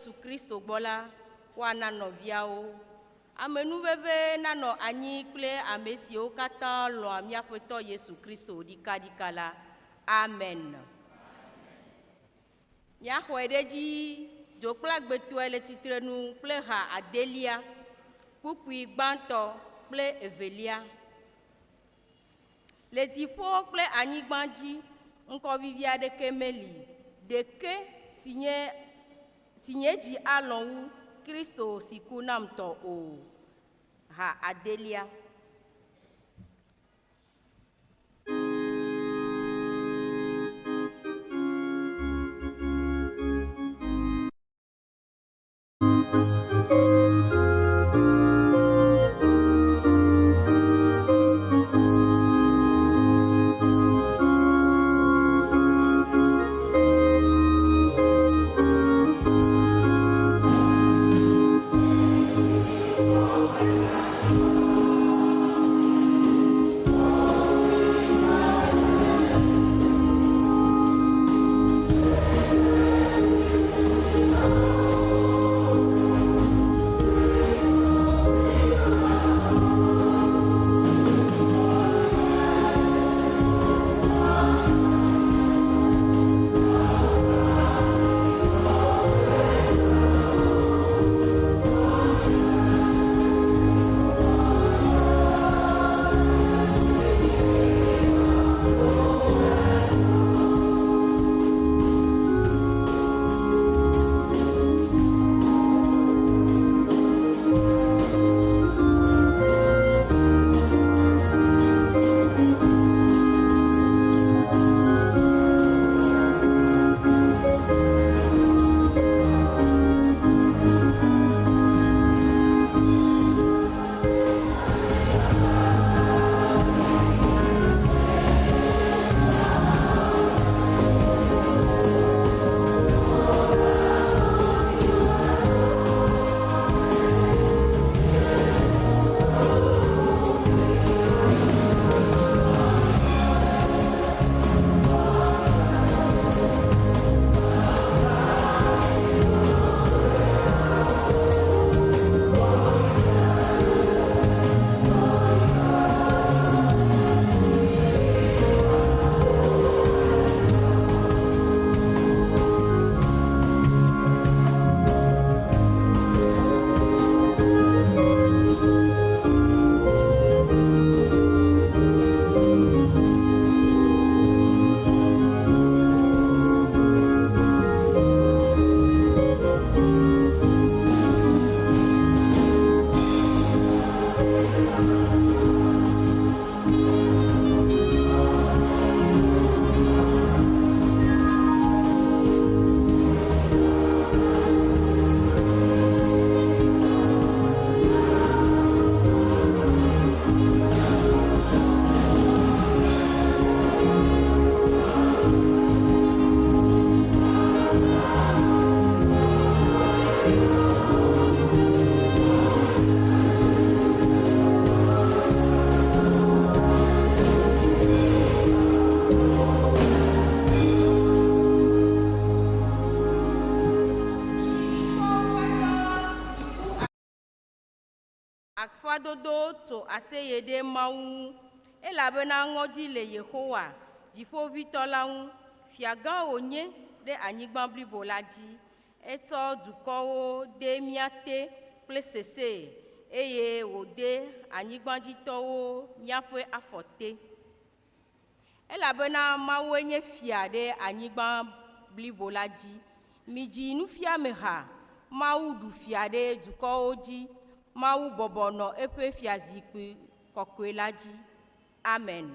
Yesu Kristo gbɔ la, woana nɔviawo. Amenuveve nanɔ anyi kple ame siwo katã lɔ̃a mía Aƒetɔ Yesu Kristo ɖikaɖika la. Amen. Míaxɔe ɖe edzi dzokplagbetɔe le tsitrenu kple ha adelia, kpukpui gbãtɔ kple evelia. Le dziƒo kple anyigba dzi, ŋkɔ vivi aɖeke meli, ɖeke si nye si nye dzi alɔ̃ wu Kristo si ku nam tɔ o. Ha adelia. Aƒadodo tso aseye ɖe Mawu ŋu, elabena ŋɔdzi le Yehowa, Dziƒoʋĩtɔ la ŋu. Fia gã wònye ɖe anyigba blibo la dzi. Etsɔ dukɔwo de mía te kple sese, eye wòde anyigbadzitɔwo míaƒe afɔ te. Elabena Mawue nye fia ɖe anyigba blibo la dzi. Midzi nufiameha, Mawu ɖu fia ɖe dukɔwo dzi, Mawu bɔbɔ nɔ eƒe fiazikpui kɔkɔe la dzi. Amen.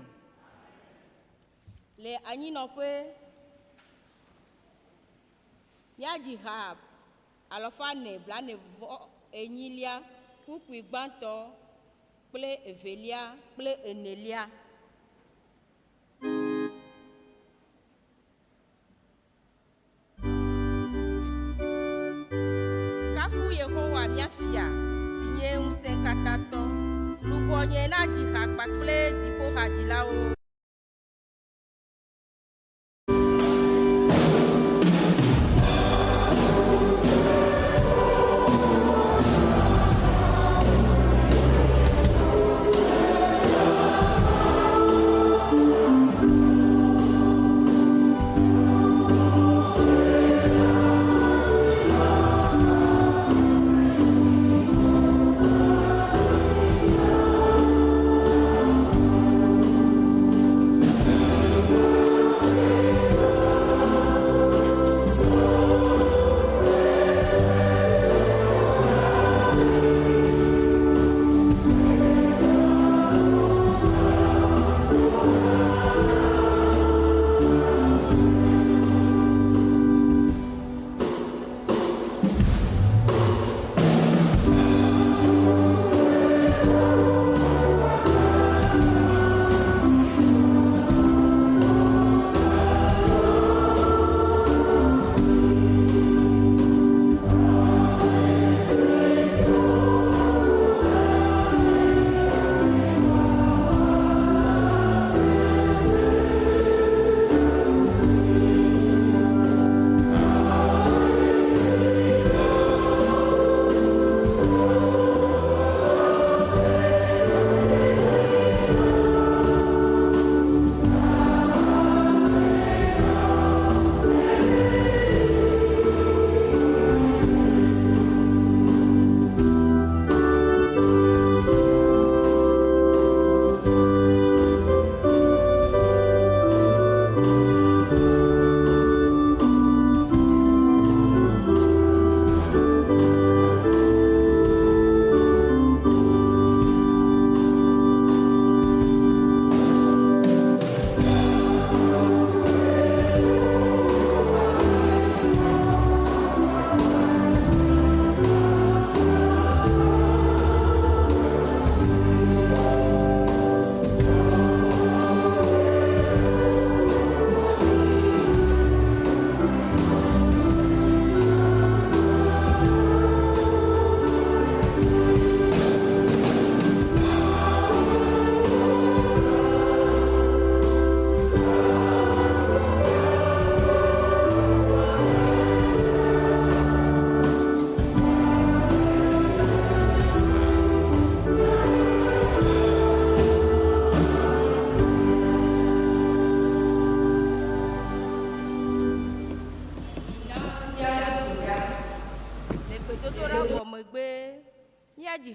Le anyinɔƒe, míadzi ha alafa ene blaene vɔ enyilia, kpukpui gbãtɔ kple evelia kple enelia. Kafu Yehowa mía Fia si nye Ŋusẽkatãtɔ. Luʋɔnye nadzi ha kpakple dziƒohadzilawo.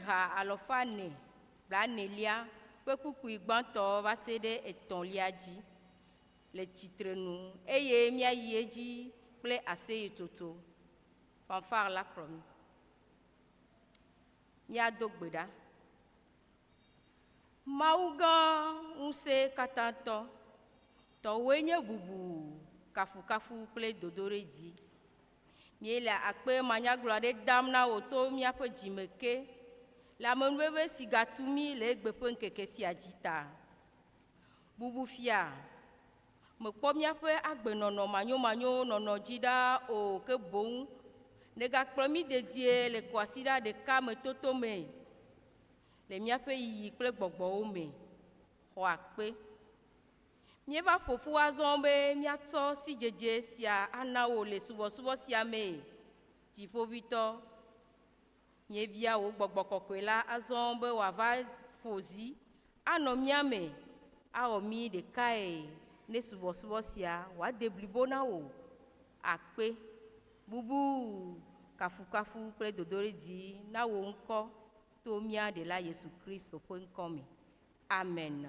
ha alɔfa ene blaenelia ƒe kpukpui gbãtɔ va se ɖe etɔ̃lia dzi le tsitrenu eye míayi edzi kple aseyetsotso. Fanfare la kplɔ mí. Míado gbe ɖa. Mawu gã ŋusẽkatãtɔ, tɔwòe nye bubu, kafukafu kple dodoɖedzi. Míele akpe manyagblɔ aɖe dam na wò tso míaƒe dzi me ke, le amenuveve si gatu mí le egbe ƒe ŋkeke sia dzi ta. Bubu fia, mèkpɔ míaƒe agbenɔnɔ manyomanyo nɔnɔ dzi ɖaa o, ke boŋ nègakplɔ mí dedie le kwasiɖa ɖeka me toto me le míaƒe yiyi kple gbɔgbɔwo me. Xɔ akpe. Míeva ƒo ƒu azɔ be míatsɔ sidzedze sia ana wò le subɔsubɔ sia mee, Dziƒoʋĩtɔ. Míebia wò Gbɔgbɔ Kɔkɔe la azɔ be wòava ƒo zi anɔ mía me awɔ mí ɖekae ne subɔsubɔ sia wòade blibo na wò. Akpe, bubu, kafukafu kple dodoɖedzi na wò ŋkɔ to mía Ɖela Yesu Kristo ƒe ŋkɔ me. Amen.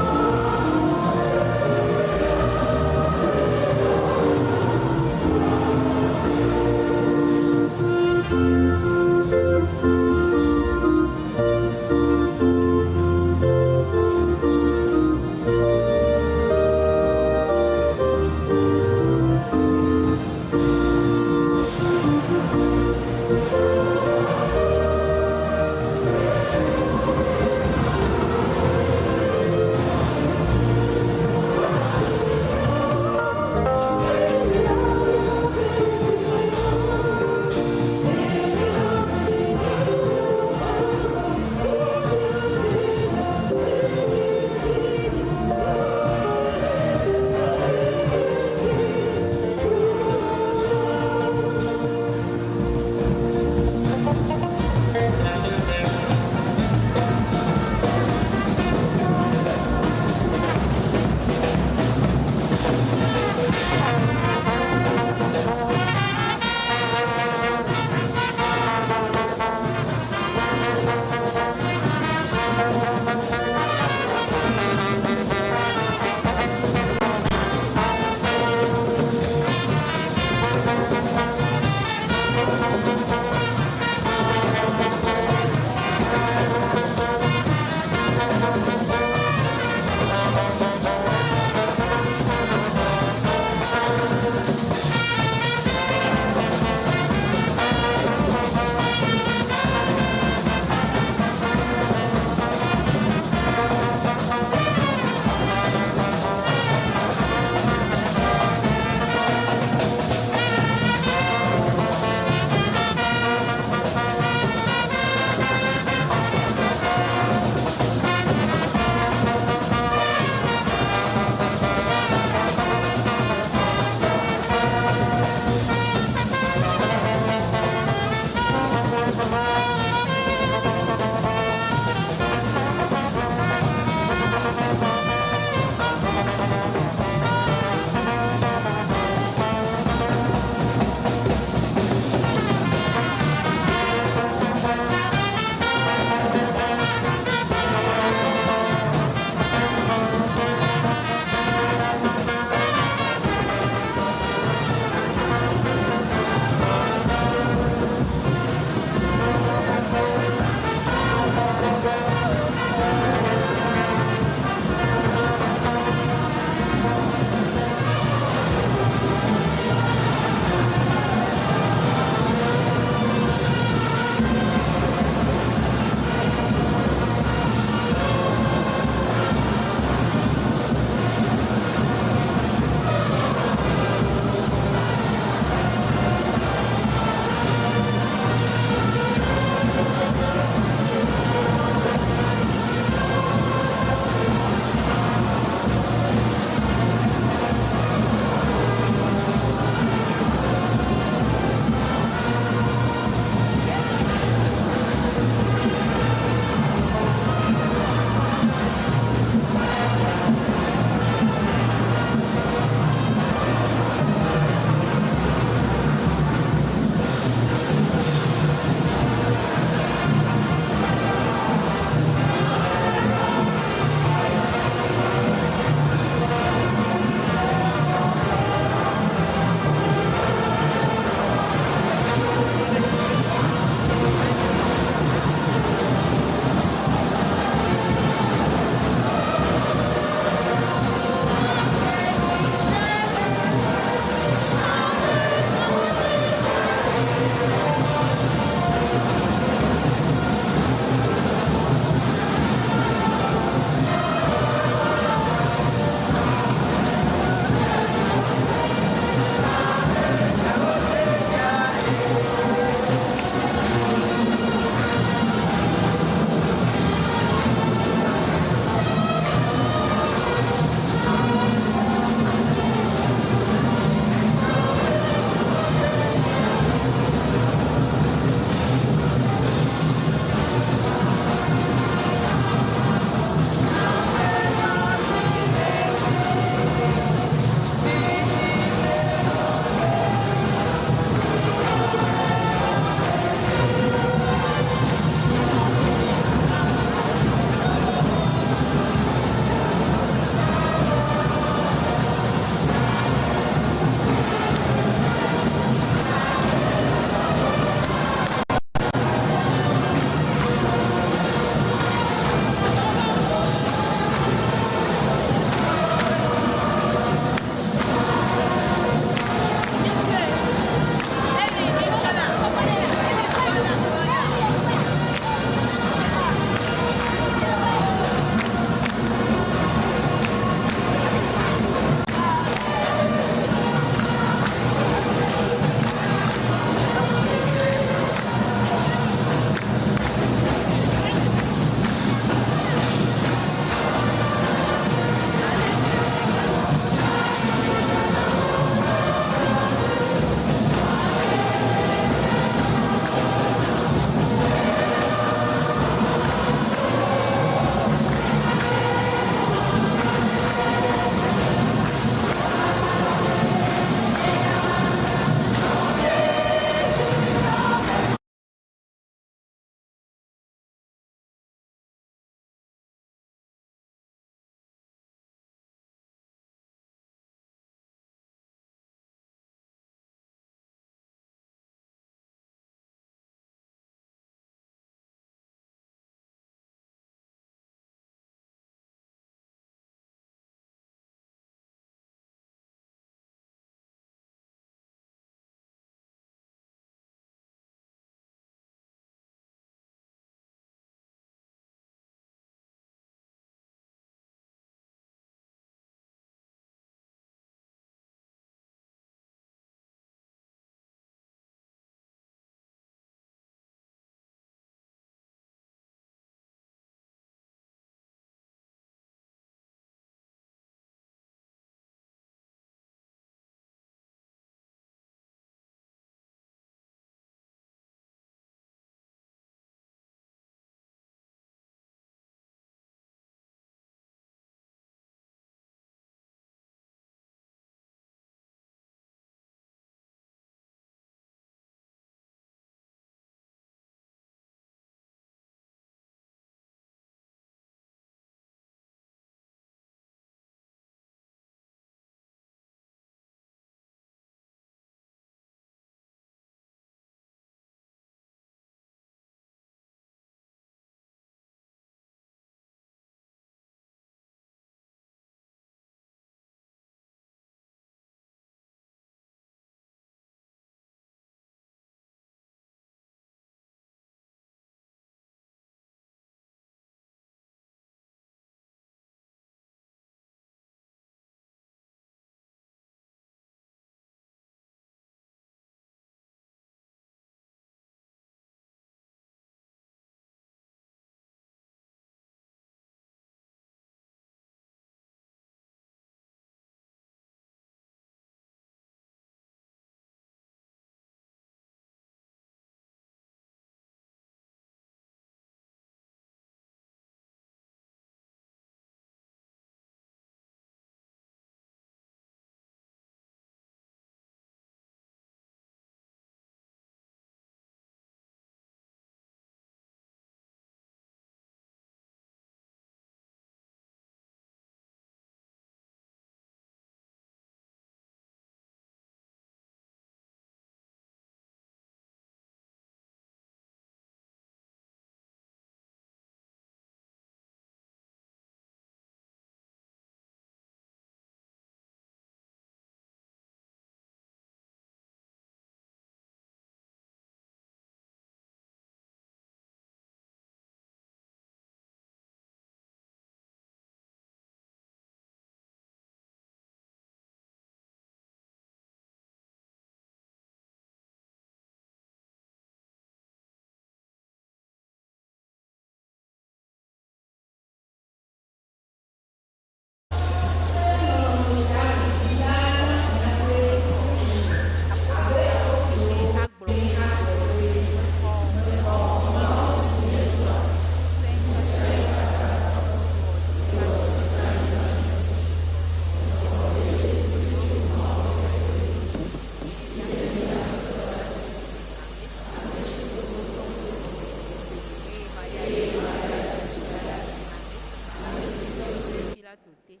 Pilato te,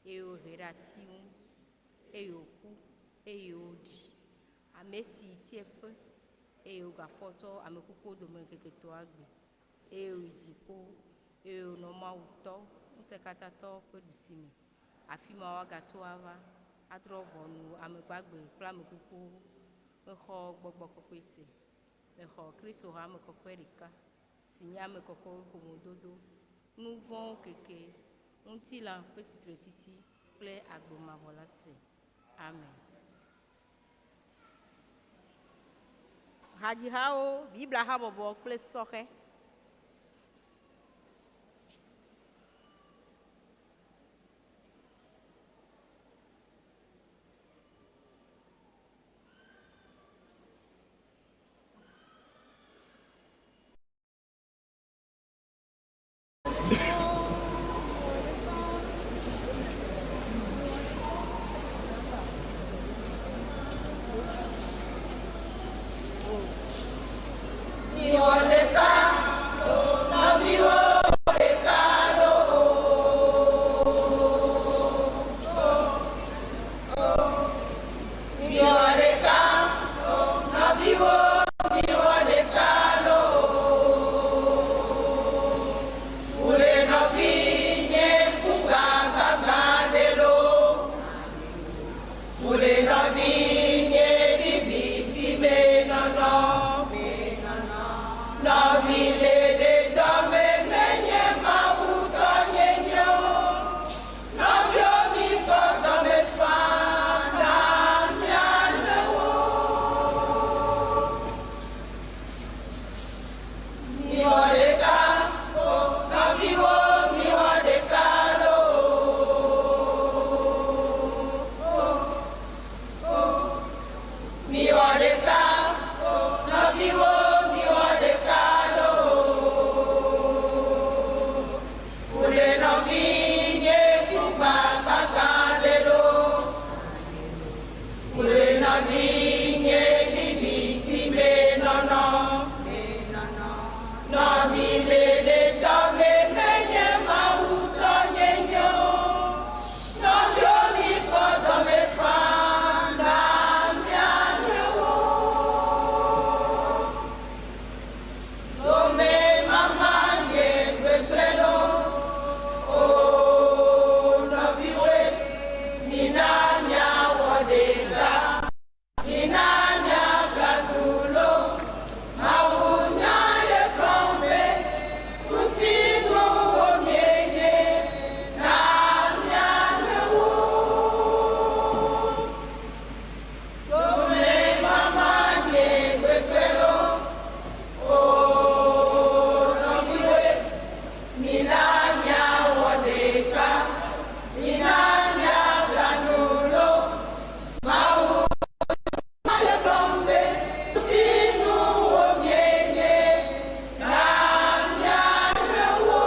eye wohee ɖe ati ŋu, eye wòku, eye woɖi. Ame si tsiẽƒe, eye wògafɔ tso ame kukuwo dome ŋkeke etɔ̃a gbe, eye wòyi dziƒo, eye wònɔ Mawu Tɔ, Ŋusẽkatãtɔ ƒe ɖusime. Afi ma woagatso ava adrɔ̃ ʋɔnu ame gbagbe kple ame kukuwo. Mexɔ Gbɔgbɔ Kɔkɔe se. Mexɔ Kristo Hame Kɔkɔe ɖeka, si nye ame kɔkɔewo ƒomedodo, nu vɔ̃wo keke, ŋutilã ƒe tsitretsitsi kple agbe mavɔ la se. Amen. Hadzihawo, Biblia habɔbɔ kple sɔhɛ. Miwɔ ɖeka, nɔviwo ɖeka loo. Miwɔ ɖeka, nɔviwo miwɔ ɖeka loo. Wòle nɔvinye ŋku gbagbagba ɖe loo. Wòle nɔvinye viviti me nɔnɔ. Nɔvi le ɖe dɔme menye Mawu tɔ nyenye o. Nɔviwo mi kɔ dɔme faa na mía nɔewo. Miwɔ ɖeka, nɔviwo miwɔ ɖeka loo. Miwɔ ɖeka, nɔviwo miwɔ ɖeka loo. Wòle nɔvinye ku gbagbagba ɖe loo. Wòle nɔvinye viviti me nɔnɔ. Nɔvi le ɖe dɔme menye Mawu tɔ nyenye o. Nɔviwo mi kɔ dɔme faa na mía nɔewo. Dome mama nye gbegblẽ loo. Oo nɔviwoe, mina míawɔ ɖeka. Mina míabla nu loo. Mawu nya le gblɔm be ŋutinuwo mienye na mía nɔewo. Dome mama nye gbegblẽ loo. Oo nɔviwoe, mina míawɔ ɖeka. Mina míabla nu loo. Mawu nya le gblɔm be ŋutinuwo mienye na mía nɔewo.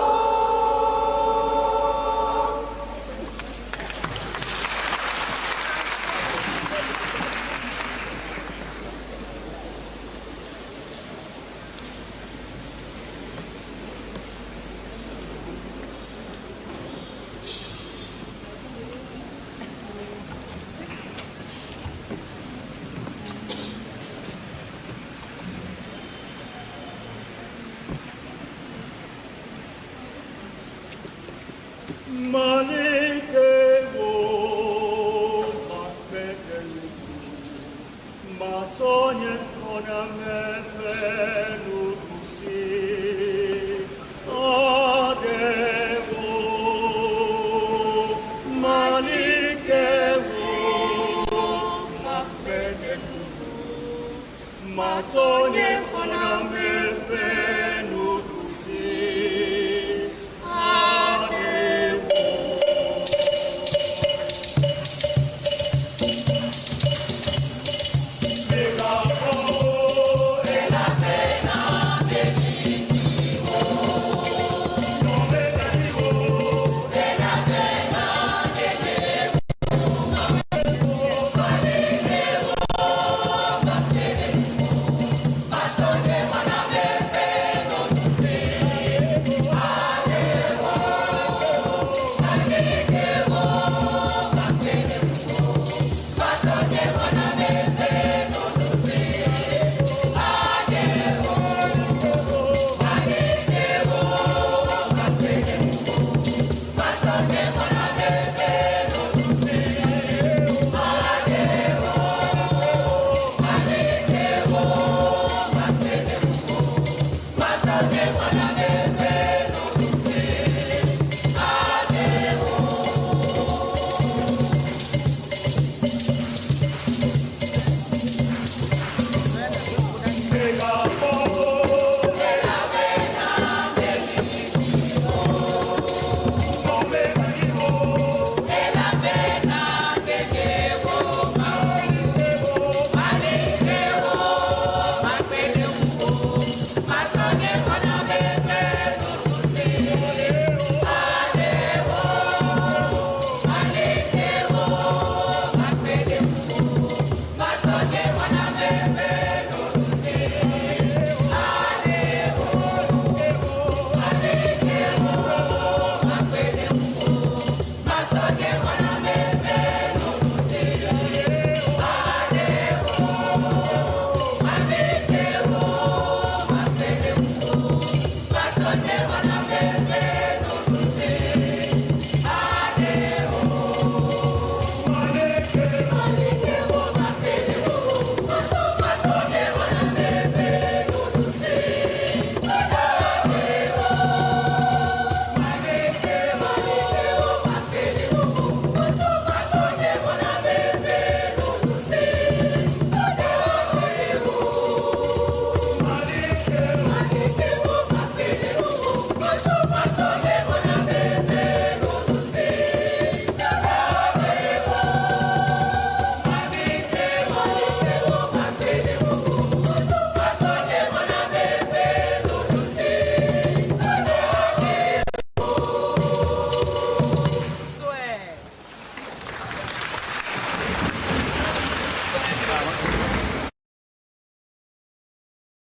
Malike wo makpeke matsonye kona mepe nudusi adewo malike wo makpeke matsonye kona mepe nudusi adewo.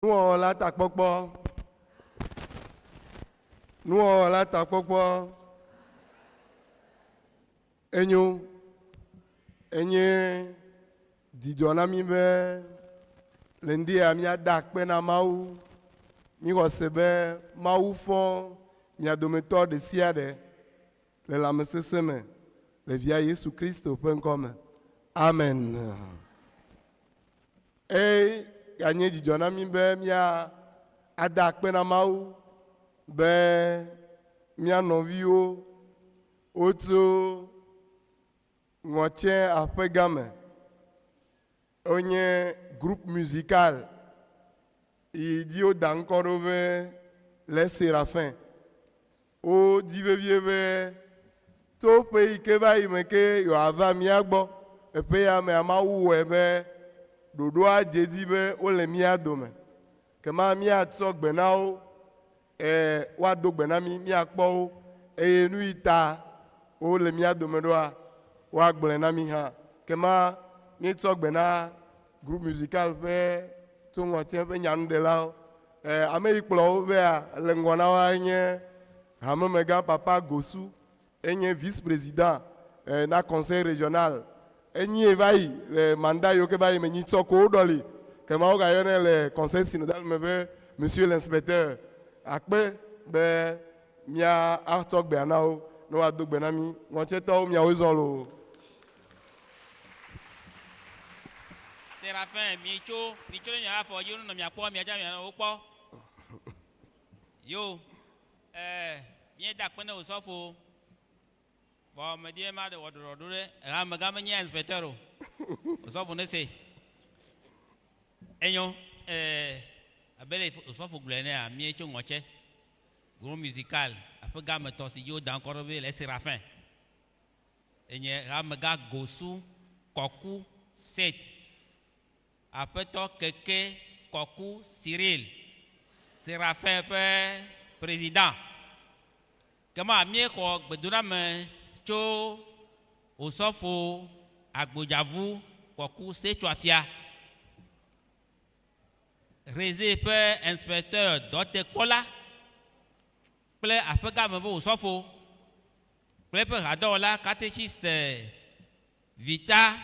Nuwɔwɔ la takpɔkpɔ. Nuwɔwɔ la takpɔkpɔ. Enyo. Enye dzidzɔ na mí be le ŋdi ya míada akpe na Mawu. Míxɔ se be Mawu fɔ mia dometɔ ɖesiaɖe le lãmesesẽ me le Via Yesu Kristo ƒe ŋkɔ me. Amen. Eye ganye dzidzɔ na mí be mía ada akpe na Mawu be mía nɔviwo wotso ŋɔtsɛ aƒe gã me. Wonye groupe musical yi dzi woda ŋkɔ ɖo be Les Séraphins. Wodi vevie be tso ƒe yi ke va yi me ke yewoava mía gbɔ. Eƒe ya mea, Mawu wɔe be ɖoɖoa dze edzi be wole mía dome. Kema míatsɔ gbe na wo, e, woado gbe na mí, míakpɔ wo, eye nu yi ta wole mía dome ɖoa, woagblɔe na mí hã. Kema míetsɔ gbe na groupe musical ƒe tso ŋɔtia ƒe nyanuɖelawo. E, ame yi kplɔ wo vea le ŋgɔ na woa nye hamemegã Papa Gosu, enye vice président e, na conseil régional. Enyie va yi le mandat yiwo ke va yi me nyitsɔ ko woɖɔli kema wogayɔnɛ le conseil synodal me be monsieur l'inspecteur. Akpe be mía atsɔ gbea na wo ne woado gbe na mí. Ŋɔtsetɔwo miawoe zɔ loo. Séraphin, mitso, mitso ɖe miaƒe afɔ dzi nɔ miakpɔ, miadza mia nɔwo kpɔ. Yo, eh, míeda akpe ne osɔfo. Vɔ medi be maɖe wɔ ɖɔɖɔɖo ɖe eha amegã menye inspecteur o. Osɔfo ne se. Enyo, eh, abe le osɔfo gblɔe enea, míetso ŋɔtse, groupe musical, aƒe gã me tɔ si dzi woda ŋkɔ ɖo be Les Séraphins. Enye amegã Gosu Kɔku Set, Aƒetɔ Keke Kɔku Cyril, Séraphin ƒe Président. Kema míexɔ gbedoname tso Osɔfo Agbodzavu Kɔku Setsoafia, Reze ƒe Inspecteur dɔtekpɔla kple aƒegãme ƒe Osɔfo kple eƒe hadɔwɔla katechiste Vita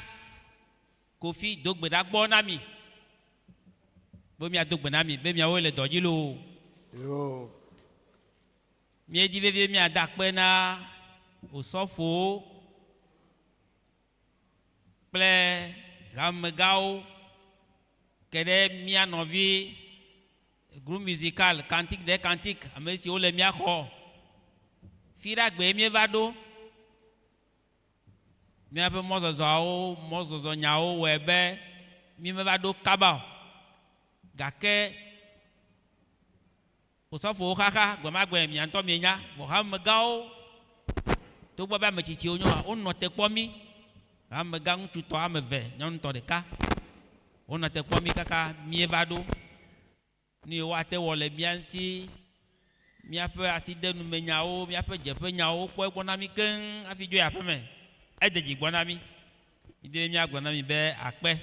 Kofi do gbe ɖa gbɔ na mi be miado gbe na mi be miawoe le dɔ dzi loo. Yoo. Míedi vevie míada akpe na Osɔfowo kple hamegãwo ke ɖe mía nɔvi groupe musical Cantique des Cantiques, ame siwo le mía xɔ. Fiɖagbe míeva ɖo. Míaƒe mɔzɔzɔawo, mɔzɔzɔnyawo wɔe be mímeva ɖo kaba o. Gake osɔfowo xaxa gbemagbe mia ŋutɔ mienya, vɔ hamemegãwo, togbɔ be ame tsitsiwo nyo hã, wonɔ te kpɔ mí. Hamemegã ŋutsutɔ ame eve, nyɔnutɔ ɖeka. Wonɔ te kpɔ mí kaka míeva ɖo. Nu yi woate wɔ le mía ŋuti, míaƒe asidenumenyawo, míaƒe dzeƒenyawo, wokpɔ egbɔ na mí keŋ hafi dzo yi aƒeme. Ede dzi gbɔ na mí. Mídi be míagblɔ na mi be akpe.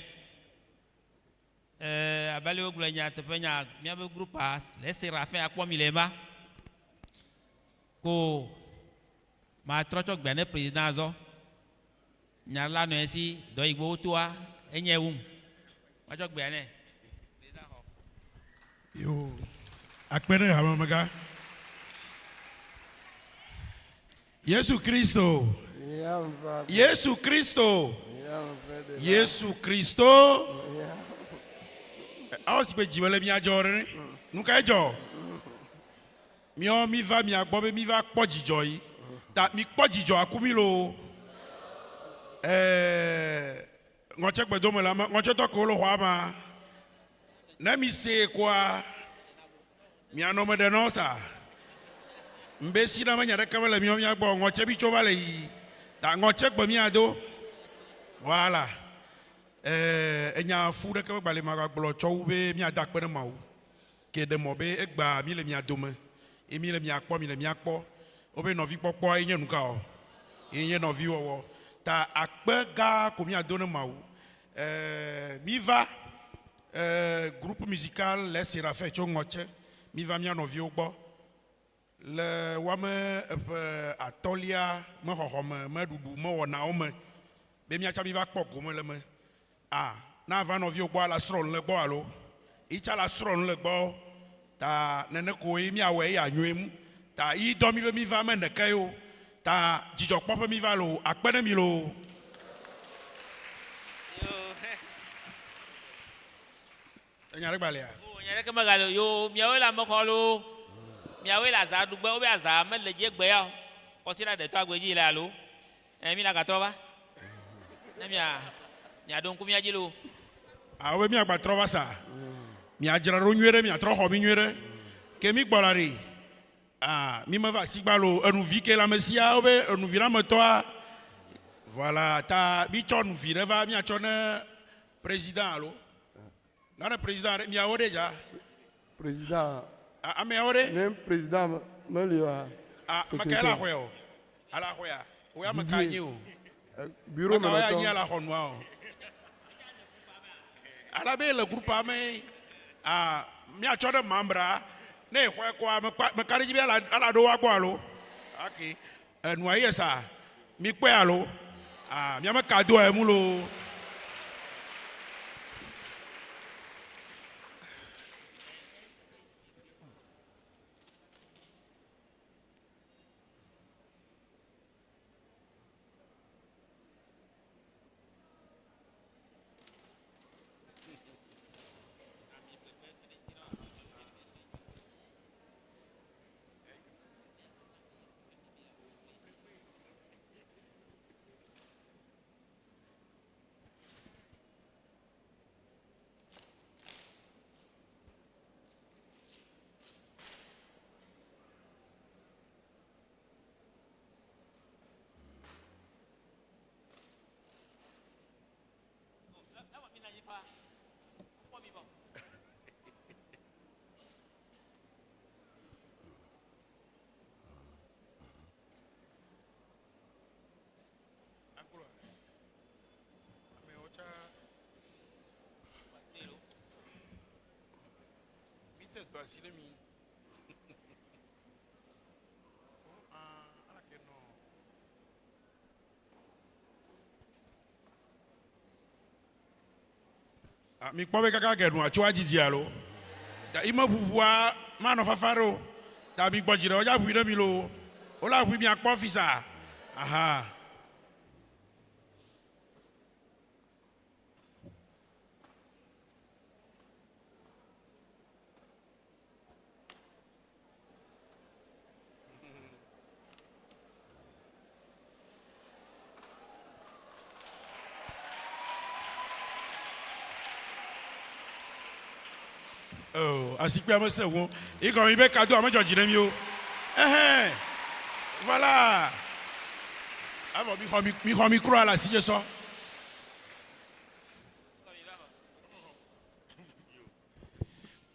Ee, abe ale wogblɔe nyateƒenya, míaƒe grupea le Seraphim akpɔ mi le ema. Ko matrɔ tsɔ gbea ne président azɔ. Nya la nɔ esi, dɔ yi gbɔ wotoa, enye wum. Matsɔ gbea nɛ. Président xɔ. Yo, akpe ɖe hamemegã. Yesu Kristo. Yesu Kristo. Yesu Kristo. Awo si be dzi mele mia dzɔ ɖe. Nu kae dzɔ? Míawo míva mia gbɔ be míva kpɔ dzidzɔ yi. Ta mikpɔ dzidzɔ aku mí loo. Ɛɛ ŋɔtse gbedome le ame ŋɔtsetɔ kewo le xɔa ma. Ne mi see koa mia nɔ me ɖe nɔ sa. Ŋbe si na me nya ɖeke mele míawo mía gbɔ ŋɔtse mi tso va le yi. Ta ŋɔtse gbe mía do. Voilà. Ɛɛ enya fu ɖeke me gba li ma gba gblɔ tsɔ wu be mía da akpe ne Mawu. Ke ɖe mɔ be egbea mi le mia dome, ye mi le mia kpɔ, mi le mia kpɔ. Wobe nɔvi kpɔkpɔa ye nye nuka o? Ye nye nɔvi wɔwɔ. Ta akpe gã ko mia do ne Mawu. E, mi va, e, groupe musical Les Seraphins tso Ŋɔtse, mi va mia nɔviwo gbɔ. Le woame eƒe atɔ̃lia me xɔxɔ me, me ɖuɖu, me wɔnawo me, be miatsa mi va kpɔ gome le me. A, ne ava nɔviwò gbɔ la srɔ̃ nu le gbɔ alo yi tsa la srɔ̃ nu le gbɔ. Ta nene koe míawɔe eya nyoe ŋu. Ta yi dɔ mí be míva me neke yo. Ta dzidzɔkpɔƒe míva loo, akpe ne mi loo. Enya ɖe gbalia? O, nya ɖeke megali o. Yoo, miawoe le amexɔ loo. Miawoe le azã ɖugbe. Wobe azã mele dzi egbe ya o. Kɔsiɖa ɖetɔ agbe dzi le alo? Ɛ, mi la gatrɔ va. Ne mia, miaɖo ŋku mía dzi loo. A, wobe miagba trɔ va sa. Miadzra ɖo nyuie ɖe, miatrɔ xɔ mi nyuie ɖe. Ke mi gbɔ la ɖe, a, mi meva asigba loo. Enu vi ke le amesia, wobe enu vi na ametɔa. Voilà, ta mi tsɔ nu vi ɖe va, miatsɔ ne président alo. Nane président ɖe, miawo ɖe dza. Président. A, ameawo ɖe. Ne président meli oa. A, ame kae le axɔe o? Ale axɔea? Woe ame ka nyi o? Bureau Ame ka woe menɔtɔ. anyi ale axɔ nua o? Ale be le groupea me, a, miatsɔ ɖe membrea, ne exɔe kɔa, mekpa, meka ɖe edzi be ala, ala ɖo woa gbɔ alo? Ok. Enua ye sa, mikpɔe alo? A, miame cadeau emu loo. Mikpɔ be kaka ke nua tso adzidzi alo ta ime ʋuʋua manɔ fafa ɖe o. Ta migbɔ dzi ɖe wodza ʋui ɖe mi loo. Wola ʋui miakpɔ fisa. Aha. Oh, asikpe ame se ŋu. Igɔme yi be kado ame dzɔ dzi ne mi o. Ɛhɛn. Voilà. Evɔ mi xɔ mi mi xɔ micro le asi dze sɔ.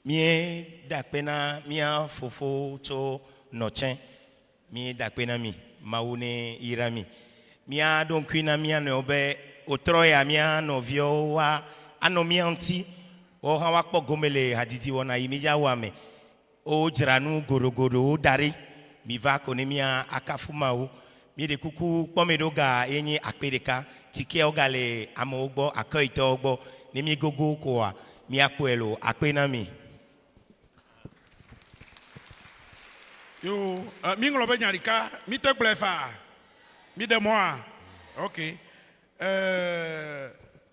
Míeda akpe na mía fofowo tso nɔtsɛ. Míeda akpe na mi. Mawu ne yra mi. Míaɖo ŋkui na mía nɔewo be wòtrɔ ya mía nɔviwo wa anɔ mía ŋuti. Woawo hã woakpɔ gome le hadzidzi wɔna yi mídza wɔa me. Wodzra nu goɖogoɖowo da ɖi. Miva ko ne mía akafu Mawu. Míeɖe kuku kpɔ mɛ ɖo ga ye nyi akpe ɖeka. Tikeawo gale amewo gbɔ, accueil-tɔwo gbɔ. Ne míegogo koa, míakpɔe loo. Akpe na mi. Yo, mi ŋlɔ be nya ɖeka, mi te gblɔe faa. Mi ɖe mɔa? Ok.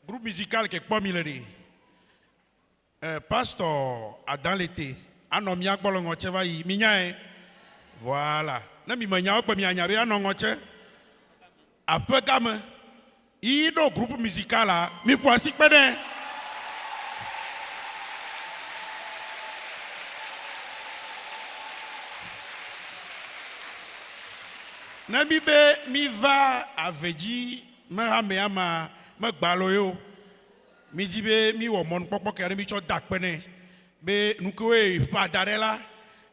Groupe musical ke kpɔ mi le ɖe. Pastor Adan Lete anɔ mía gbɔ le ŋɔtse va yi. Mi nyae? Voilà. Ne mi me nyawo kpe mia nya be anɔ ŋɔtse. Aƒe game. Yi ɖo groupe musical la, mi ƒo asi kpe ɖe. Ne mi be mi va ave dzi me hamea ma, me gbalo yo. Mi dzi be mi wɔ mɔnukpɔkpɔ ke ne mi tsɔ da akpe nɛ be nukewoe ƒã da ɖe la,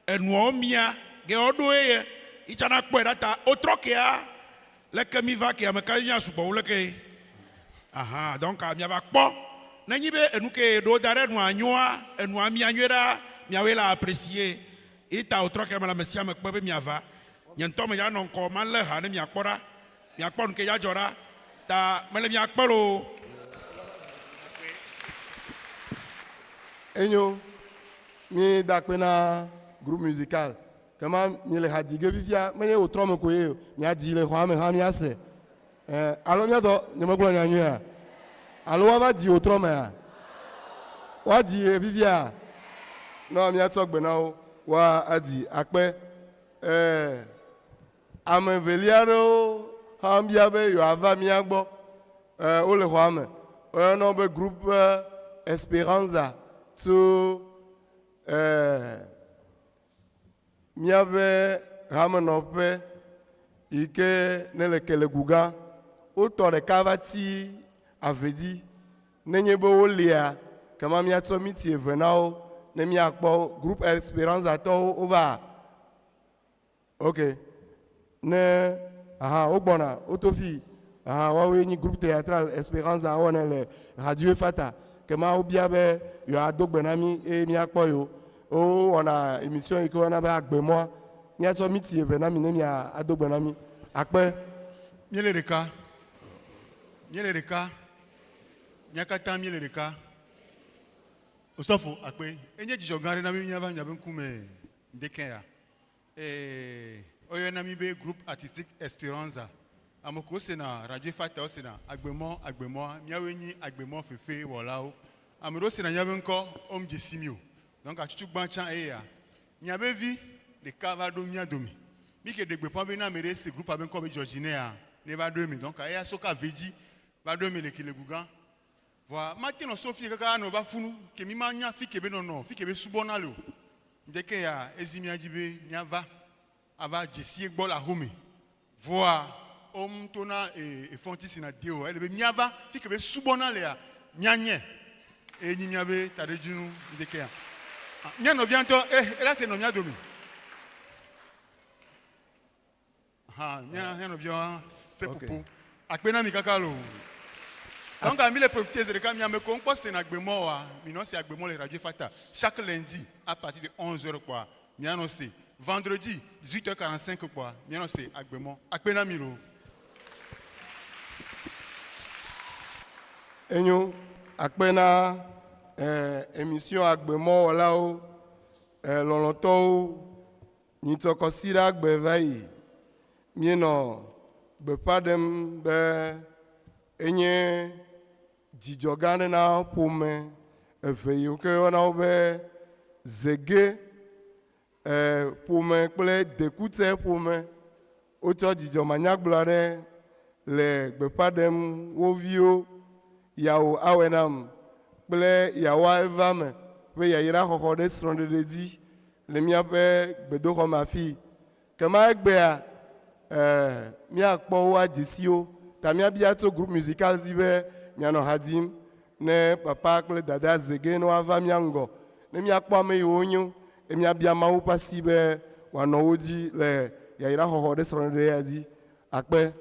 enuawo mia ge woɖo eye yi tsana kpɔe ɖa ta wotrɔ kea leke mi va ke ame ka mia sugbɔ wu leke. Aha, donc mia va kpɔ ne nyi be enu ke ɖo da ɖe nua nyoa, enua mia nyuie ɖa, miawoe la apprécier. Ita wotrɔ ke me le ame sia ame kpe be mia va. Nye ŋutɔ me ya nɔ ŋkɔ malé ha ne miakpɔ ɖa. Miakpɔ nu ke ya dzɔ ɖa. Ta mele mia kpe loo. Enyo, mi da akpe na groupe musical. Kema mi le ha dzi ge fifia, menye wòtrɔ me ko ye o, mia dzi le xɔa me hã miase. Ɛ, alo mia tɔ, nye megblɔ nya nyuia? Alo woava dzi wòtrɔ mea? Woadzi ye fifia? Ne miatsɔ gbe na wo, woadzi akpe. Ɛ, Ame evelia aɖewo hã bia be yewoava mía gbɔ. E, wole xɔa me. Woyɔna wo be Groupe Esperanza tso e, míaƒe hamenɔƒe yi ke nele Kelegugã. Wotɔ ɖeka va tsi ave dzi. Nenye be wolia, kema míatsɔ miti eve na wo ne míakpɔ wo. Groupe Esperanza tɔwo wova. Ok. Ne aha wogbɔna woto fi aha woawoe nyi groupe théâtral Esperanza wɔnɛ le Radio Efata. Kema wobia be yewoado gbe na mí eye míakpɔ yewo. Wowɔna émission yi ke woyɔna be Agbemɔa. Míatsɔ miti eve na mi ne mia ado gbe na mí. Akpe. Míele ɖeka. Míele ɖeka. Mía katã míele ɖeka. Osɔfo, akpe. Enye dzidzɔ gã aɖe na mí míava miaƒe ŋkume ŋdekɛ ya. Ee, woyɔna mí be Groupe Artistique Esperanza. Ame kewo sena Radio Fata wosena Agbemɔ, Agbemɔa, míawoe nyi Agbemɔ fefe wɔlawo. Ame ɖewo sena míaƒe ŋkɔ, womedze si mí o. Donc atsutsugba tsã eya. Miaƒe vi ɖeka va ɖo mía dome. Mí ke ɖe gbeƒã be ne ame ɖe se groupe-a be ŋkɔ be dzɔ dzi nɛa, ne va ɖo eme. Donc eya so ka ve dzi va ɖo eme le Kilegugã. Vɔa mate nɔ so fiye kaka anɔ va funu ke mi ma nya fike be nɔnɔ, fike be subɔna le o. Ŋdeke ya ezi mía dzi be mía va ava dzesie gbɔ le axome. Vɔa wo ŋto na efɔŋti si na de o, ele be mía va fike be subɔna lea, mía nyɛ. Eye nyi mía be taɖodzinu ŋdeke ya. Mía nɔvia ŋutɔ ela te nɔ mía dome. Ha, mía mía nɔvia seƒoƒo. Akpe na mi kaka loo. Donc, mi le profiter zi ɖeka mia me ko ŋkpɔ sena agbemɔ oa, mi nɔ se agbemɔ le Radio Fata chaque lundi à partir de 11 heures kpoa, mia nɔ se. Vendredi 18h45 kpoa, mia nɔ se agbemɔ. Akpe na mi loo. Enyo, akpe na eh, émission agbemɔ wɔlawo, eh, lɔlɔ̃tɔwo. Nyitsɔ kɔsiɖa gbe va yi, míenɔ gbeƒã ɖem be enye dzidzɔ gã aɖe na ƒome eve yiwo ke woyɔna wo be Zege ƒome kple Dekutse ƒome. Wotsɔ dzidzɔ manyagblɔ aɖe le gbeƒã ɖem wo viwo Yawo Awenam kple Yawa Evame ƒe yayra xɔxɔ ɖe srɔ̃ɖeɖe dzi le míaƒe gbedoxɔ me afii. Kema egbea, e, míakpɔ wo adze si wo. Ta míabia tso groupe musical si be mianɔ ha dzim ne papa kple dada ze ge ne woava mía ŋgɔ ne míakpɔ ame yiwo wonyo eye míabia Mawu ƒe asi be wòanɔ wo dzi le yayra xɔxɔ ɖe srɔ̃ɖeɖe ya dzi. Akpe.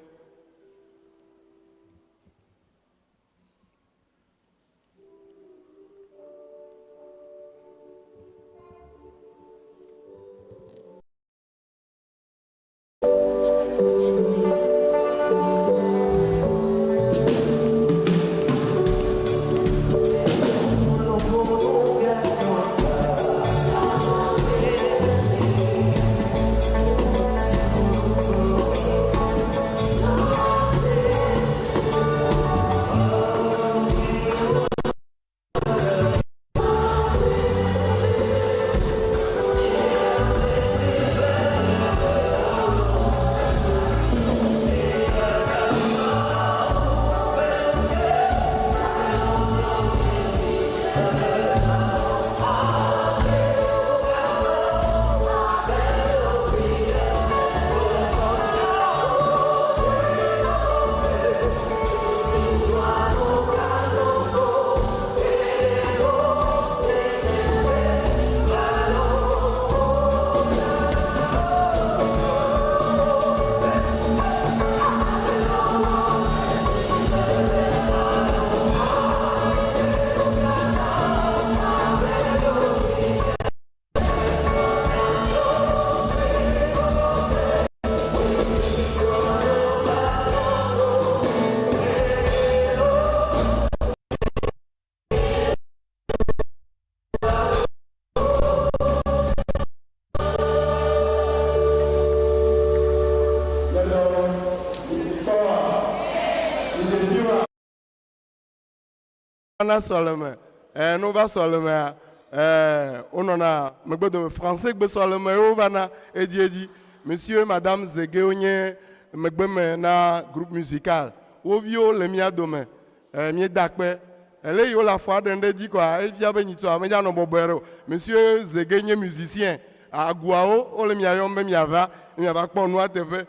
Na sɔleme eh, ne wova sɔlemea eh, wonɔna megbedome Francegbe sɔleme ye wovana edziedzi. Monsieur et Madame Zege wonye megbeme na groupe musical. Wo viwo le mía dome. Eh, míeda akpe. Ele yi wole afɔa ɖem ɖe edzi koa, efia be nyitsɔa medza nɔ bɔbɔe ɖe o. Monsieur Zege nye musicien. Aguawo wole mia yɔm be miava, ne miava kpɔ nua teƒe.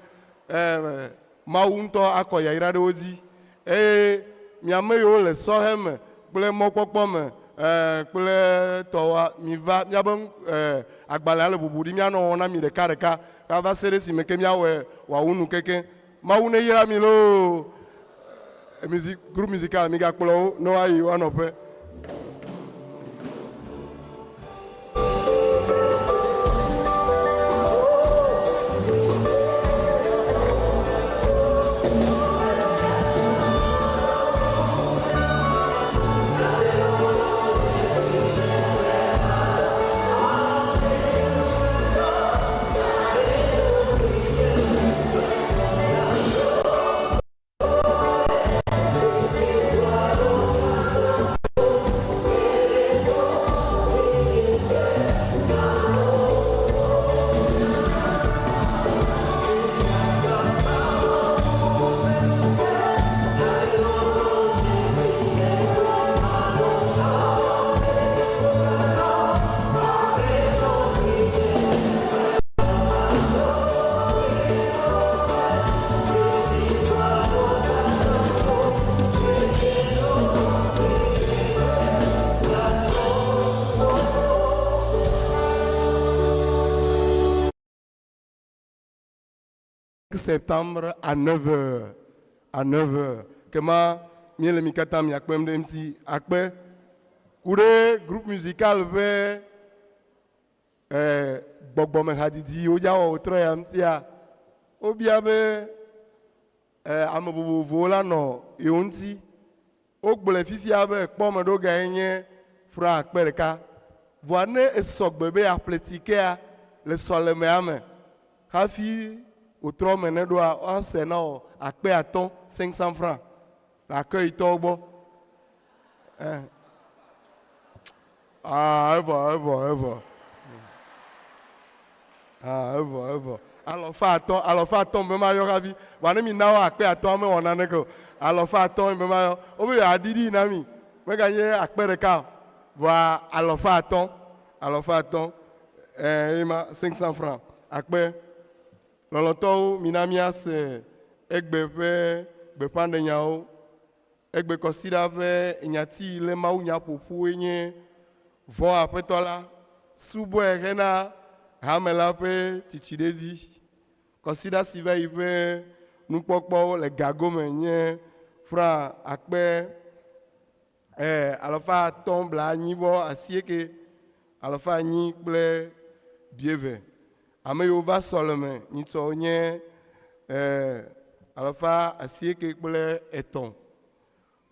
Eh, Mawu ŋutɔ akɔ yayra ɖe wo dzi. Eye mi ame yiwo le sɔhɛ me kple mɔkpɔkpɔ me kple tɔwoa, miva míaƒe agbalẽa le ʋuʋu ɖi míanɔ wɔm na mi ɖekaɖeka va se ɖe esime ke míawɔe wòawu nu kekeŋ. Mawu neyra mi loo! Music, groupe musical, migakplɔ wo ne woayi woa nɔƒe. Septembre à 9h. À 9h. Kema míele mi katã miakpem ɖe eŋuti akpe ku ɖe groupe musical ƒe eh, gbɔgbɔmehadzidzi wodza wɔ wotrɔ ya ŋutia, wobia be eh, ame vovovowo la nɔ yewo ŋuti. Wogblɔe fifia be kpɔ ame ɖo gae nye franc akpe ɖeka. Vɔa ne esɔ gbe be yeaƒle tikea le sɔlemea me hafi Wòtrɔ me ne ɖoa, woase na wò akpe atɔ̃, 500 francs, le accueil-tɔwo gbɔ. Eh. Ah, evɔ, evɔ, evɔ. Ah, evɔ, evɔ. Alɔfa atɔ̃, alɔfa atɔ̃ be mayɔ hafi. Vɔa ne mi na wo akpe atɔ̃ mewɔ naneke o. Alɔfa atɔ̃ be mayɔ. Wobe yewoaɖiɖi na mi. Meganye akpe ɖeka o. Vɔa alɔfa atɔ̃, alɔfa atɔ̃. Eh, ye ma, 500 francs. Akpe. Lɔlɔ̃tɔwo, mina míase egbe ƒe gbeƒãɖenyawo. Egbe kɔsiɖa ƒe nyati yi le mawunya ƒoƒue nye Vɔ̃ Aƒetɔ la, Subɔe Hena Hame la ƒe Tsitsiɖedzi. Kɔsiɖa si va yi ƒe nukpɔkpɔwo le ga gome nye franc akpe alafa atɔ̃ blaenyi vɔ asieke alafa enyi kple bieve. Ame yiwo va sɔleme nyitsɔ nye alafa asieke kple etɔ̃.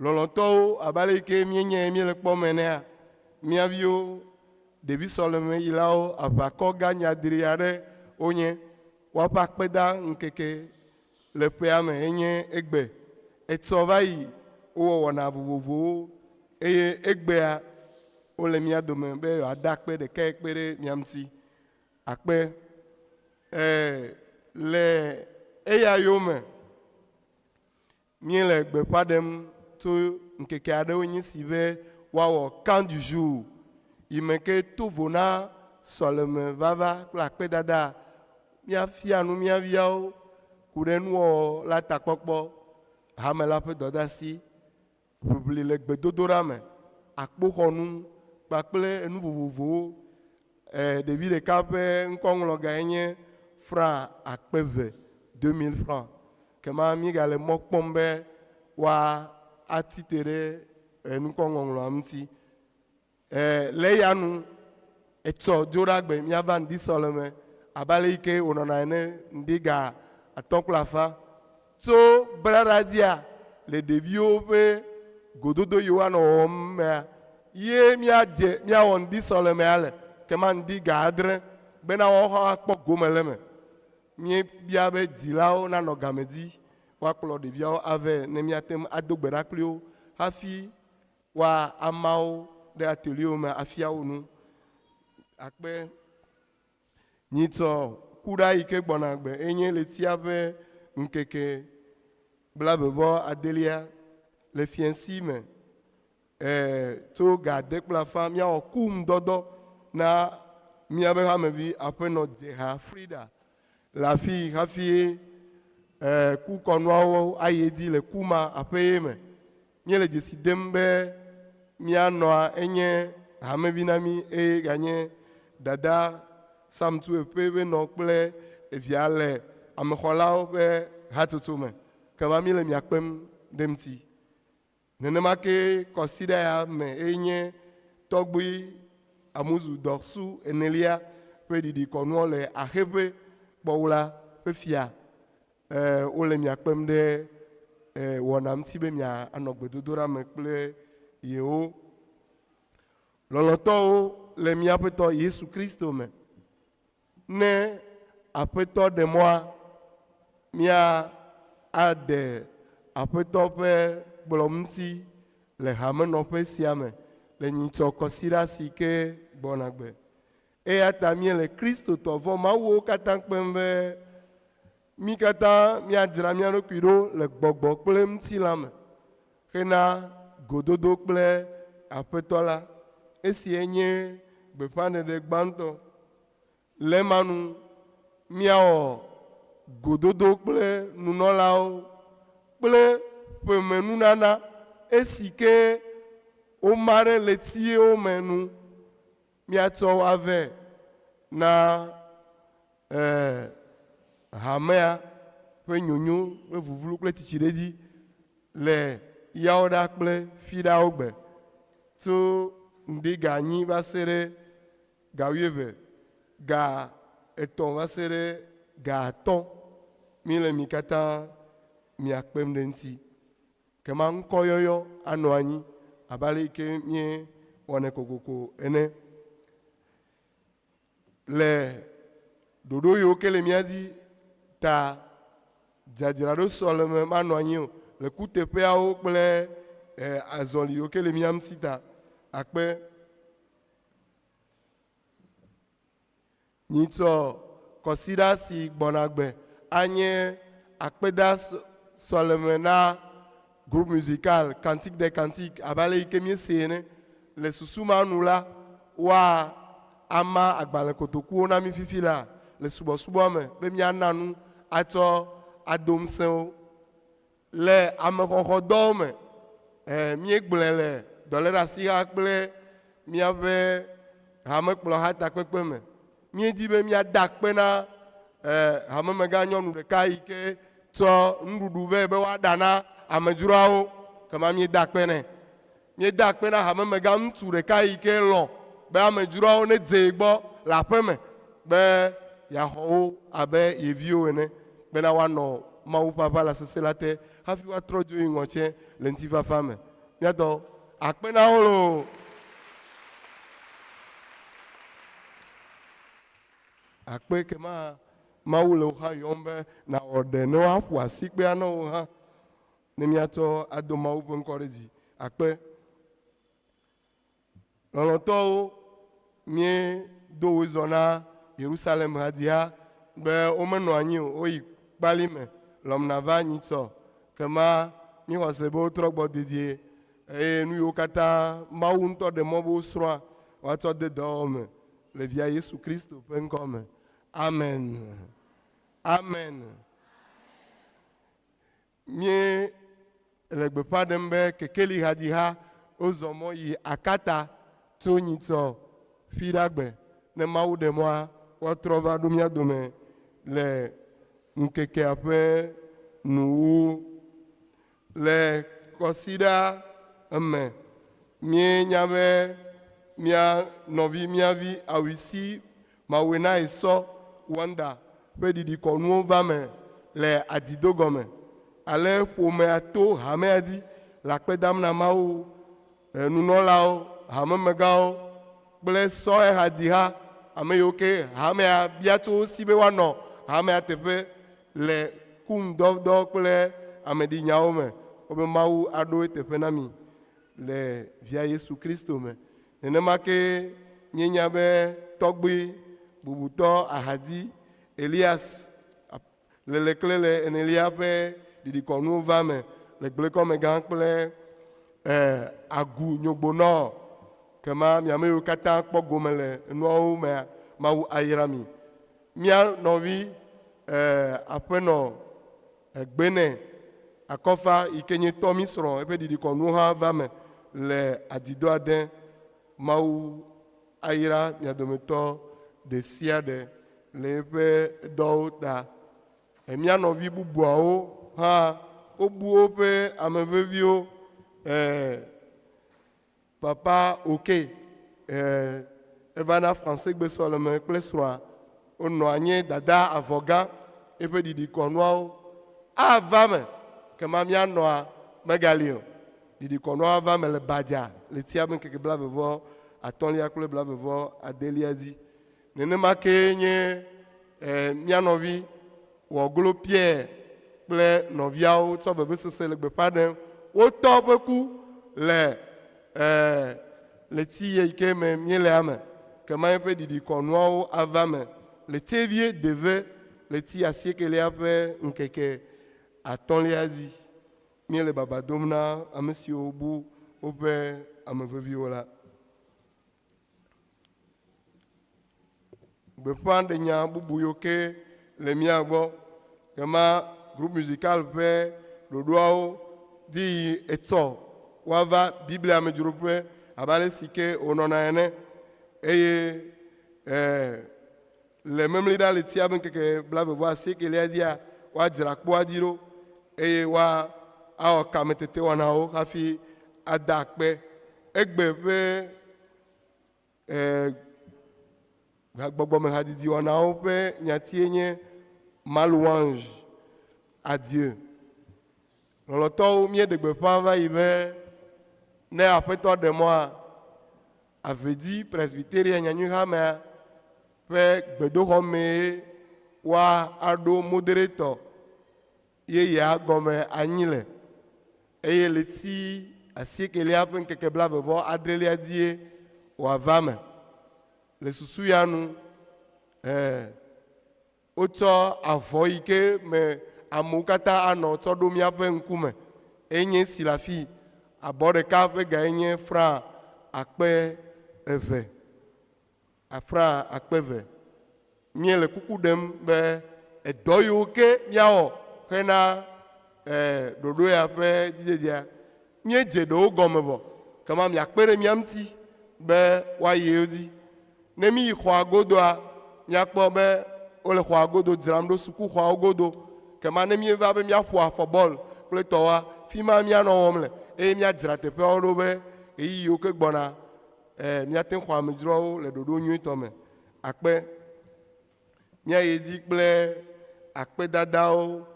Lɔlɔ̃tɔwo, abe ale yi ke míenyae míele kpɔm enea, mía viwo, ɖevi sɔlemeyilawo, aʋakɔ gã nyadri aɖe wonye. Woaƒe akpeda ŋkeke le ƒea me enye egbe. Etsɔ va yi wowɔ wɔna vovovowo eye egbea wole mía dome be yewoade akpe ɖekae kpe ɖe mía ŋuti. Akpe. E, le eya yome míele gbeƒã ɖem tso ŋkeke aɖewo nye si be woawɔ camp du jour yi me ke to vo na sɔleme vava kple akpedada míafia nu mía viawo ku ɖe nuwɔwɔ la takpɔkpɔ, hame la ƒe dɔdeasi, ʋiʋli le gbedodoɖa me, akpoxɔnu kpakple enu vovovowo. E, ɖevi ɖeka ƒe ŋkɔŋlɔgae nye franc akpe eve, 2000 francs. Kema míegale mɔ kpɔm be woa ati te ɖe enukɔŋɔŋlɔa ŋuti. E, le eya nu, etsɔ dzoɖagbe míava ŋdi sɔleme abe ale yi ke wònɔna ene ŋdi ga atɔ̃ kple afã. Tso braɖadzia le ɖeviwo ƒe gododo yi woanɔ wɔwɔm mea, ye míadze míawɔ ŋdi sɔlemea le, kema ŋdi ga adre bena woawo hã woakpɔ gome le eme. Míebia be dzilawo nanɔ game dzi woakplɔ ɖeviawo avɛ ne míate ŋu ado gbe ɖa kpli wo hafi Woa amawo ɖe atelier me afia wo nu. Akpe nyitsɔ kuɖa yi ke gbɔna gbe enye ɣletia ƒe ŋkeke blave vɔ adelia le fiẽsi me. E, tso ga ade kple afã míawɔ ku ŋdɔdɔ na míabe hamevi aƒenɔ Dzeha Frida le afii hafi e, ku kɔnuawo ayi edzi le ku ma aƒee me. Míele dzesi dem be mía nɔa enye hamevi na mí eye ganye dada Sam Tue ƒe ƒe nɔ kple evia le amexɔlawo ƒe hatsotso me. Kema míele mia kpem ɖe ŋuti. Nenema ke kɔsiɖa ya me enye tɔgbui Amuzu Dɔsu enelia ƒe ɖiɖi kɔnuɔ le Axeƒe kpɔwla ƒe fia E, wole mia kpem ɖe e, wɔna ŋuti be mianɔ gbedodoɖa me kple yewo. Lɔlɔ̃tɔwo le mía Aƒetɔ Yesu Kristo me. Ne Aƒetɔ ɖe mɔa, mía ade Aƒetɔ ƒe kplɔ ŋuti le hamenɔƒe sia me le nyitsɔ kɔsiɖa si ke gbɔna gbe. Eya ta míele Kristotɔ vɔ̃ mawuwo katã kpem be mí katã míadzra mía ɖokui ɖo le gbɔgbɔ kple ŋutilã me hena gododo kple Aƒetɔ la. Esiae nye gbeƒãɖeɖe gbãtɔ. Le ema nu, míawɔ gododo kple nunɔlawo kple ƒemenunana esi ke woma ɖe ɣletiwo me nu. Míatsɔ wo avɛ na hamea ƒe nyonyo kple vuvlu kple tsitsiɖedzi le Yawoɖa kple Fiɖawo gbe tso ŋdi ga enyi va se ɖe ga wuieve, ga etɔ̃ va se ɖe ga atɔ̃. Míle mi katã mia kpem ɖe eŋuti. Kema ŋkɔyɔyɔ anɔ anyi abe ale yi ke míewɔnɛ kokoko ene. Le ɖoɖo yiwo ke le mía dzi Ta dzadzraɖo sɔleme manɔ anyi o le kuteƒeawo kple azɔli yiwo ke le mía ŋuti ta. Akpe. Nyitsɔ kɔsiɖa si gbɔna gbe anye akpeda sɔleme na groupe musical Cantique des Cantiques abe ale yi ke míesee ene. Le susu ma nu la, woa ama agbalẽ kotokuwo na mí fifi laa le subɔsubɔa me be míana nu atsɔ ado ŋusẽ wo. Le amexɔxɔdɔwo me, ẽ, míegblɔe le dɔléɖeasiha kple míaƒe hamekplɔha takpekpe me. Míedi be míada akpe na ẽ, hamemegã nyɔnu ɖeka yi ke tsɔ nuɖuɖu vɛ be woaɖa na amedzroawo, kema míeda akpe nɛ. Míeda akpe na hamemegã ŋutsu ɖeka yi ke lɔ̃ be amedzroawo nedze ye gbɔ le aƒeme be yeaxɔ wo abe ye viwo ene bena woanɔ Mawu ƒe aʋala sesẽ la te hafi woatrɔ dzo yi ŋɔtse le ŋutifafa me. Mía tɔ, akpe na wo loo! Akpe ke ma Mawu le wò hã yɔm be nàwɔ ɖe ne woaƒo asikpea na wò hã. Ne míatsɔ ado Mawu ƒe ŋkɔ ɖe dzi. Akpe. Lɔlɔ̃tɔwo, míedo wozɔ na Yerusalem hadzia be womenɔ anyi o, woyi kpali me lɔmna va nyitsɔ. Kema míxɔ se be wotrɔ gbɔ dedie eye nu yiwo katã Mawu ŋutɔ ɖe mɔ be wosrɔ̃a, woatsɔ de dɔwɔwɔ me le Via Yesu Kristo ƒe ŋkɔ me. Amen. Amen. Míele gbeƒã ɖem be kekeli hadziha wozɔ mɔ yi Akata tso nyitsɔ Fiɖagbe. Ne Mawu ɖe mɔa, woatrɔ va ɖo mía dome le ŋkekea ƒe nuwuwu. Le kɔsiɖa me, míenya be mía nɔvi, mía vi Awisi Mawuenae sɔ Wanda ƒe ɖiɖikɔnuwo va me le adido gɔme. Ale ƒomea to hamea dzi le akpe dam na Mawu, nunɔlawo, hamemegãwo kple sɔhɛhadziha, ame yiwo ke hamea bia tso wo si be woanɔ hamea teƒe le ku ŋudɔdɔ kple ameɖinyawo me. Wobe Mawu aɖo eteƒe na mi le Via Yesu Kristo me. Nenema ke míenya be tɔgbui bubutɔ ahadi Elias leleklele enelia ƒe ɖiɖikɔnuwo va eme le gblẽkɔmegã kple agu nyogbonɔ kema mi ame yiwo katã kpɔ gome le enuawo mea, Mawu ayra mi. Mía nɔvi aƒenɔ Egbene Akɔfa yi ke nye tɔ mí srɔ̃ eƒe ɖiɖikɔnuwo hã va me le adido ade. Mawu ayra mia dometɔ ɖesiaɖe le eƒe dɔwo ta. Mía nɔvi bubuawo hã wobu woƒe ame veviwo. Papa Oke, e, eva na Fransegbe sɔleme kple srɔ̃a. Wonɔ anyi dada avɔgã eƒe ɖiɖi kɔnuawo ava me kema míanɔa megali o. Ɖiɖi kɔnuawo ava me le Badza le tsia be ŋkeke blave vɔ atɔ̃lia kple blave vɔ adelia dzi. Nenema kee nye e, mía nɔvi Wɔglo Pierre kple nɔviawo tsɔ vevesese le gbeƒã ɖem wo tɔ ƒe ku le e ɣleti yi ke me míelea me. Kema eƒe ɖiɖikɔnuawo ava eme le Tevie Deve ɣleti asiekelia ƒe ŋkeke atɔ̃lia dzi. Míele baba dom na ame siwo bu woƒe ame veviwo la. Gbeƒãɖenya bubu yiwo ke le mía gbɔ ɣema groupe musical ƒe ɖoɖoawo di yi etsɔ woava Biblia me dzroƒe abe ale si ke wònɔna ene eye e, le memliɖa ɣletia ƒe ŋkeke blaeve-vɔ-asiekelia dzia woadzra kpoa dzi ɖo eye woa awɔ kametete wɔnawo hafi ada akpe. Egbe ƒe eh, gbɔgbɔmehadidi wɔnawo ƒe nyatie nye Ma louange à Dieu. Lɔlɔ̃tɔwo, míeɖe gbeƒã va yi be ne Aƒetɔ ɖe mɔa, Avedi Presbyteria Nyanyuihamea ƒe gbedoxɔ mee. woaɖo moderator yeyea gɔme anyi le eye ɣleti asiekelia ƒe ŋkeke blaeve vɔ adrelia dzie wòava eme. Le susu ya nu, e, wotsɔ avɔ yi ke me amewo katã anɔ tsɔ ɖo míaƒe ŋkume. Enye esi le afii. Abɔ ɖeka ƒe gae nye franc 2000. Franc 2000. Míele kuku ɖem be edɔ yiwo ke míawɔ hena e, ɖoɖo ya ƒe dzidzedzea, míedze ɖewo gɔme vɔ, kema miakpe ɖe mía ŋuti be woayi wo dzi. Ne míyi xɔa godoa, míakpɔ be wole xɔa godo dzram ɖo, sukuxɔawo godo. Kema ne míeva be míaƒo afɔ bɔl kple tɔwoa, fi ma míanɔ wɔm le eye míadzra teƒeawo ɖo be ɣeyiɣi yiwo ke gbɔna, e, míate ŋu xɔ amedzroawo le ɖoɖo nyuitɔ me. Akpe. Míayi edzi kple akpedadawo.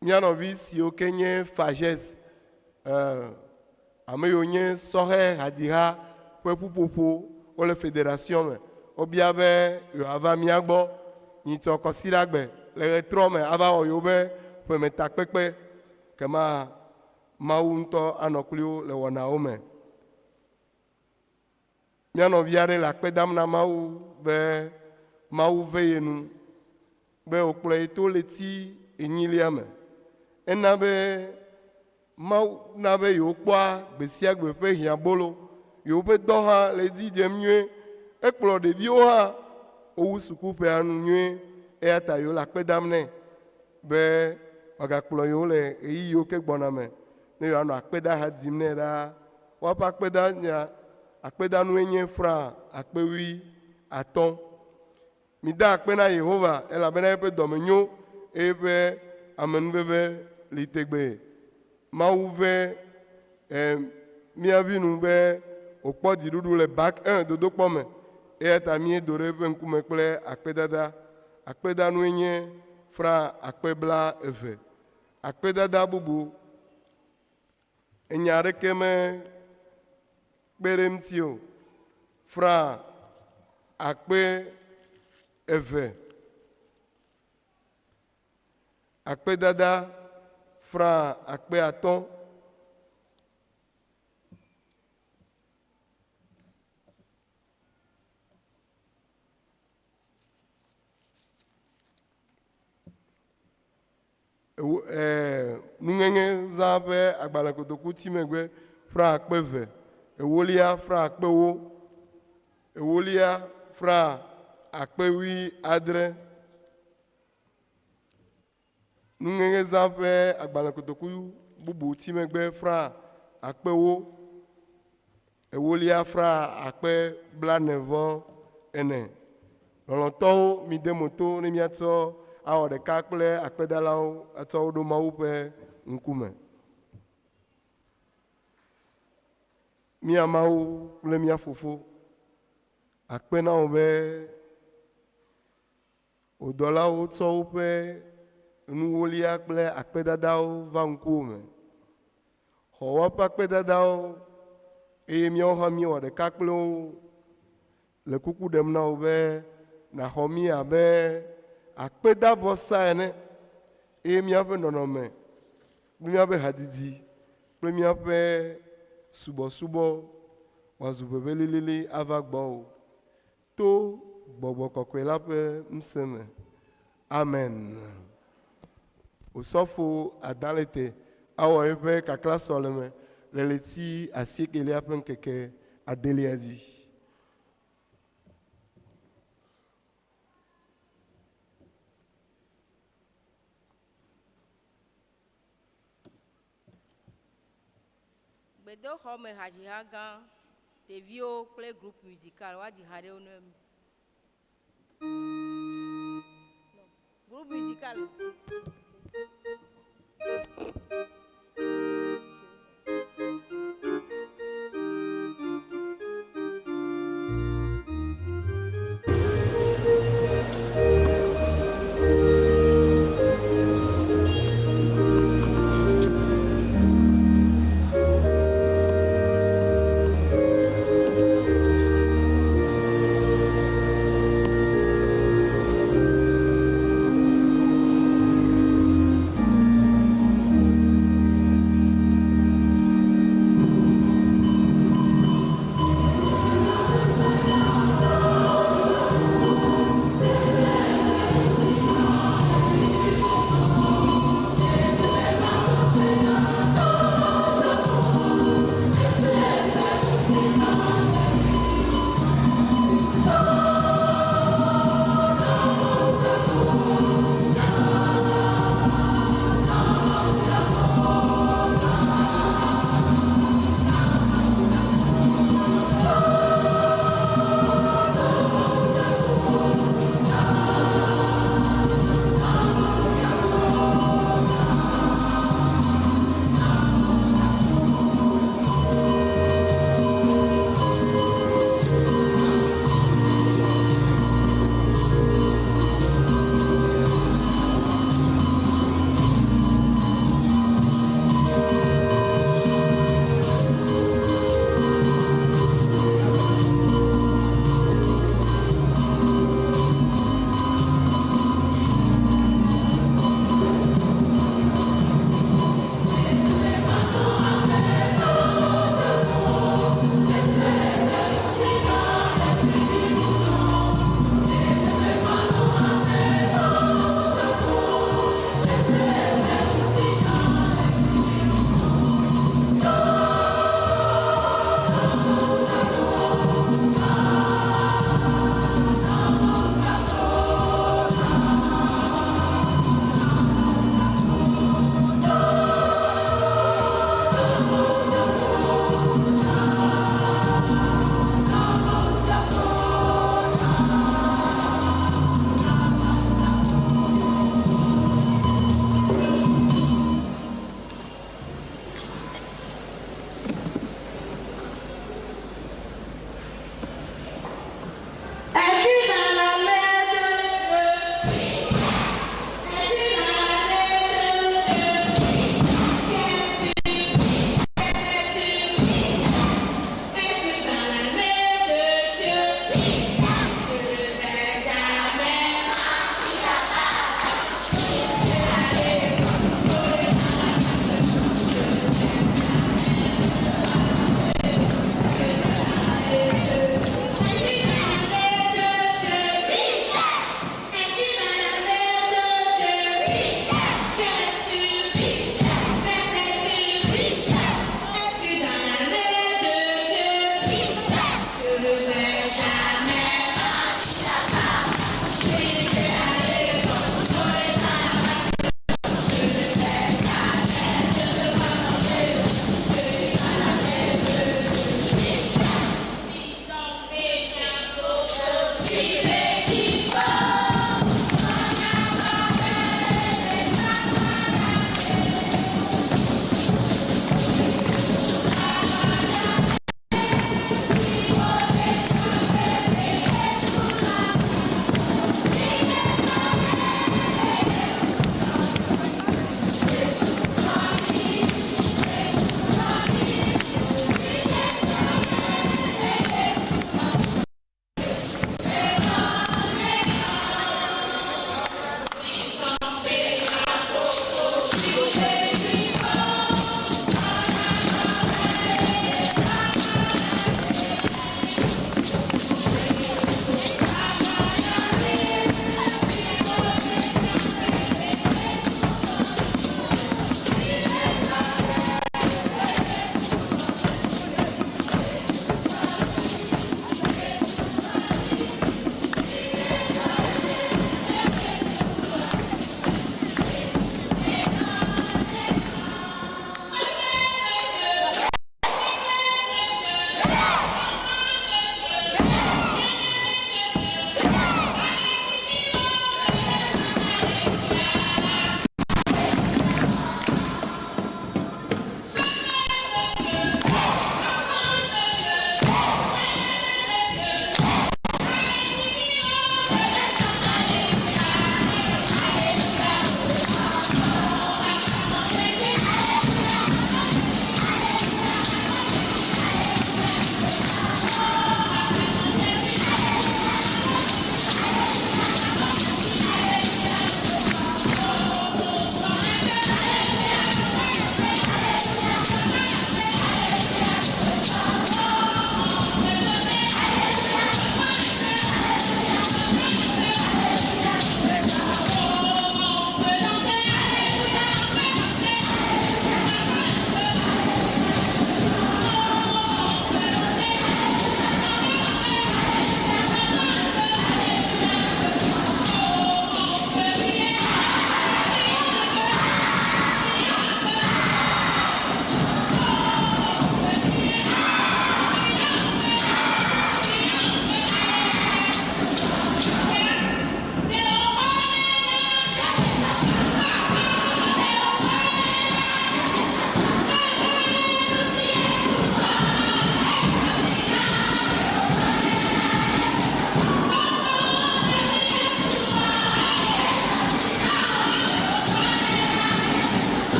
Mía nɔvi siwo ke nye Fages, eh, ame yiwo nye sɔhɛ hadziha ƒe ƒuƒoƒo wole federation me, wobia be yewoava mía gbɔ nyitsɔ kɔsiɖagbe le ɣetrɔ me ava wɔ yewoƒe ƒemetakpekpe. Kema Mawu ŋutɔ anɔ kpli wo le wɔnawo me. Mía nɔvi aɖe le akpe dam na Mawu be Mawu ve ye nu be wòkplɔ ye to ɣleti enyilia me. Ena be Mawu na be yewokpɔa gbesiagbe ƒe hiãbolo. Yewoƒe dɔ hã le edzi dzem nyuie. Ekplɔ ɖeviwo hã wowu sukuƒea nu nyuie eya ta yewole akpe dam nɛ be wòagakplɔ yewo le ɣeyiɣiwo ke gbɔna me ne yewoanɔ akpedaha dzim nɛ ɖaa. Woaƒe akpedanya, akpedanue nye franc 50,000. Mida akpe na Yehowa, elabena eƒe dɔme nyo, eye eƒe amenuveve li tegbee. Mawu ve e, mía vi nu be wòkpɔ dziɖuɖu le Bac 1 dodokpɔ me, eya ta míedo ɖe eƒe ŋkume kple akpedada. Akpedanue nye franc 20,000. Akpedada bubu. Enya aɖeke mekpe ɖe eŋuti o. Franc 2000. Akpedada franc 5000. Ewo, ɛɛ, nuŋeŋe zã ƒe agbalẽkotoku tsi megbe franc 2000, ewolia franc 4000, ewolia franc 70,000. Nuŋeŋe zã ƒe agbalẽkotoku bubu tsi megbe franc 4000, ewolia franc 44,000. Lɔlɔ̃tɔwo, mide mo to ne míatsɔ awɔ ɖeka kple akpedalawo atsɔ wo ɖo Mawu ƒe ŋkume. Mía Mawu kple mía Fofo, akpe na wò be wò dɔlawo tsɔ woƒe nuwolia kple akpedadawo va ŋkuwò me. Xɔ woaƒe akpedadawo eye míawo hã míewɔ ɖeka kple wo le kuku ɖem na wò be nàxɔ mí abe akpedavɔsa ene eye míaƒe nɔnɔme kple míaƒe hadzidzi kple míaƒe subɔsubɔ wòazu ʋeʋẽ lilili ava gbɔwò to Gbɔgbɔ Kɔkɔe la ƒe ŋusẽ me. Amen. Osɔfo Adalete awɔ eƒe kaklasɔleme le ɣleti asiekelia ƒe ŋkeke adelia dzi. Gbedoxɔ me hadziha gã, ɖeviwo kple groupe musical woadzi ha ɖe wo nɔewo nu. Groupe musical.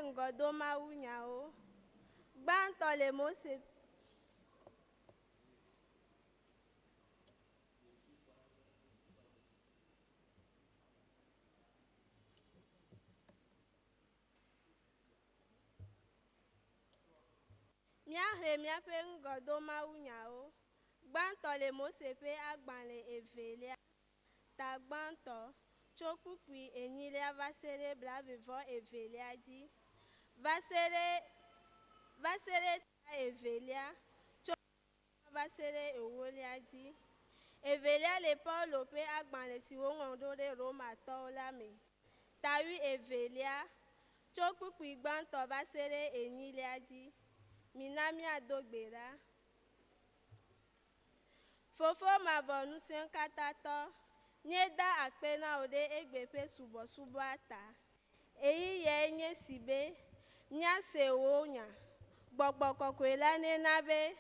Ŋgɔdomawunyawo. Gbãtɔ le Mose Míaxlẽ míaƒe ŋgɔdomawunyawo. Gbãtɔ le Mose ƒe agbalẽ evelia, ta gbãtɔ, tso kpukpui enyilia va se ɖe blaeve vɔ evelia dzi. Va se ɖe va se ɖe ta evelia, tso va se ɖe ewolia dzi. Evelia le Paulo ƒe agbalẽ si woŋlɔ ɖo ɖe Romatɔwo la me. Ta wuievelia, tso kpukpui gbãtɔ va se ɖe enyilia dzi. Mina míado gbe ɖa. Fofo mavɔ ŋusẽkatãtɔ, míeda akpe na wò ɖe egbe ƒe subɔsubɔa ta. Ɣeyiɣiae nye si be míase wò nya. Gbɔgbɔ kɔkɔe la nena be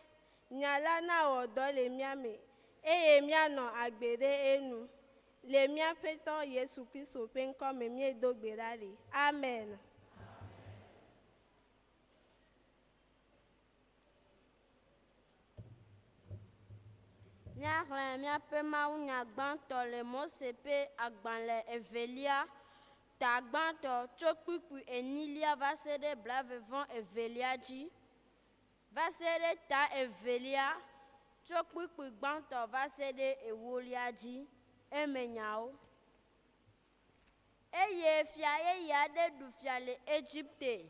nya la nawɔ dɔ le mía me eye míanɔ agbe ɖe enu. Le mía Aƒetɔ Yesu Kristo ƒe ŋkɔ me míedo gbe ɖa le. Amen. Míaxlẽ míaƒe mawunya gbãtɔ le Mose ƒe agbalẽ evelia, ta gbãtɔ tso kpukpui enyilia va se ɖe blaeve vɔ evelia dzi. Va se ɖe ta evelia tso kpukpui gbãtɔ va se ɖe ewolia dzi. Eme nyawo. Eye fia yeye aɖe ɖu fia le Egipte.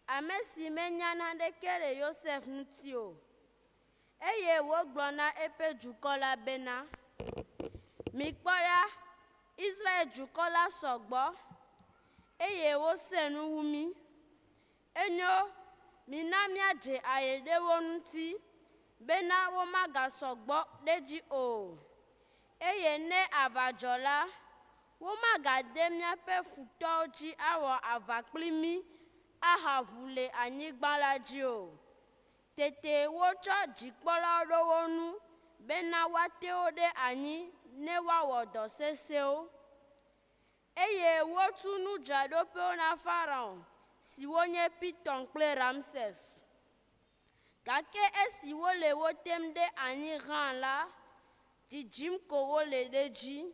Ame si menya naneke le Yosef ŋuti o. Eye wògblɔ na eƒe dukɔ la bena, Mikpɔ ɖa, Israel dukɔ la sɔ gbɔ, eye wosẽ nu wu mí. Enyo, mina míadze aye ɖe wo ŋuti, bena womagasɔ gbɔ ɖe edzi o. Eye ne aʋa dzɔ la, womagade míaƒe futɔwo dzi awɔ aʋa kpli mí ahaʋu le anyigba la dzi o. Tete wotsɔ dzikpɔlawo ɖo wo ŋu bena woate wo ɖe anyi ne woawɔ dɔ sesẽwo. Eye wotu nudzraɖoƒewo na Farao siwo nye Piton kple Ramses. Gake esi wole wo tem ɖe anyi hã la, dzidzim ko wole ɖe edzi,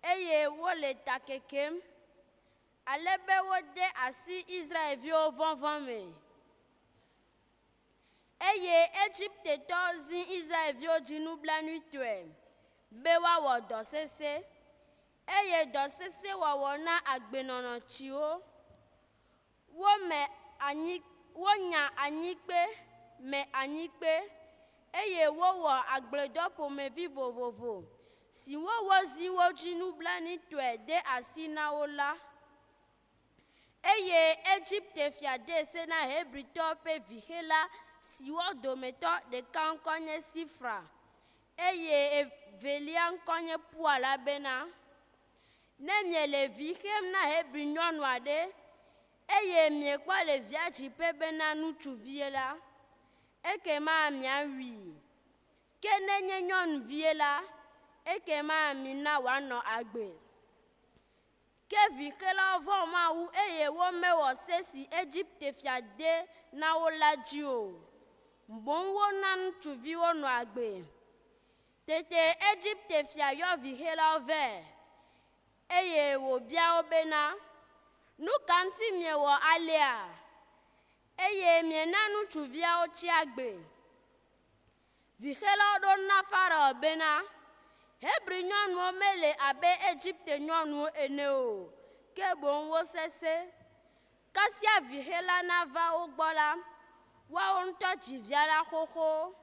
eye wole ta kekem, ale be wode asi Israelviwo vɔvɔ̃ me. Eye Egiptetɔwo zi Israelviwo dzi nublanuitɔe be woawɔ dɔ sesẽ, eye dɔ sesẽ wɔwɔ na agbenɔnɔ tsi wo. Wome anyi, wonya anyikpe, me anyikpe, eye wowɔ agbledɔ ƒomevi vovovo siwo wozi wo dzi nublanuitɔe de asi na wo la. Eye Egipte fia de se na Hebritɔwo ƒe vixela siwo dometɔ ɖeka ŋkɔ nye Sifra eye evelia ŋkɔ nye Pua la bena, Ne miele vi xem na Hebri nyɔnu aɖe eye miekpɔ le via dziƒe bena ŋutsuvie la, ekema miawui. Ke nenye nyɔnuvie la, ekema mina wòanɔ agbe. Ke vixelawo vɔ̃ Mawu eye womewɔ se si Egipte fia de na wo la dzi o. Boŋ wona ŋutsuviwo nɔ agbe. Tete Egipte fia yɔ vixelawo vɛ eye wòbia wo bena, Nu ka ŋuti miewɔ alea eye miena ŋutsuviawo tsi agbe? Vixelawo ɖo na Farao bena, Hebri nyɔnuwo mele abe Egipte nyɔnuwo ene o, ke boŋ wosesẽ. Kasia vixela nava wo gbɔ la, woawo ŋutɔ dzi via la xoxo.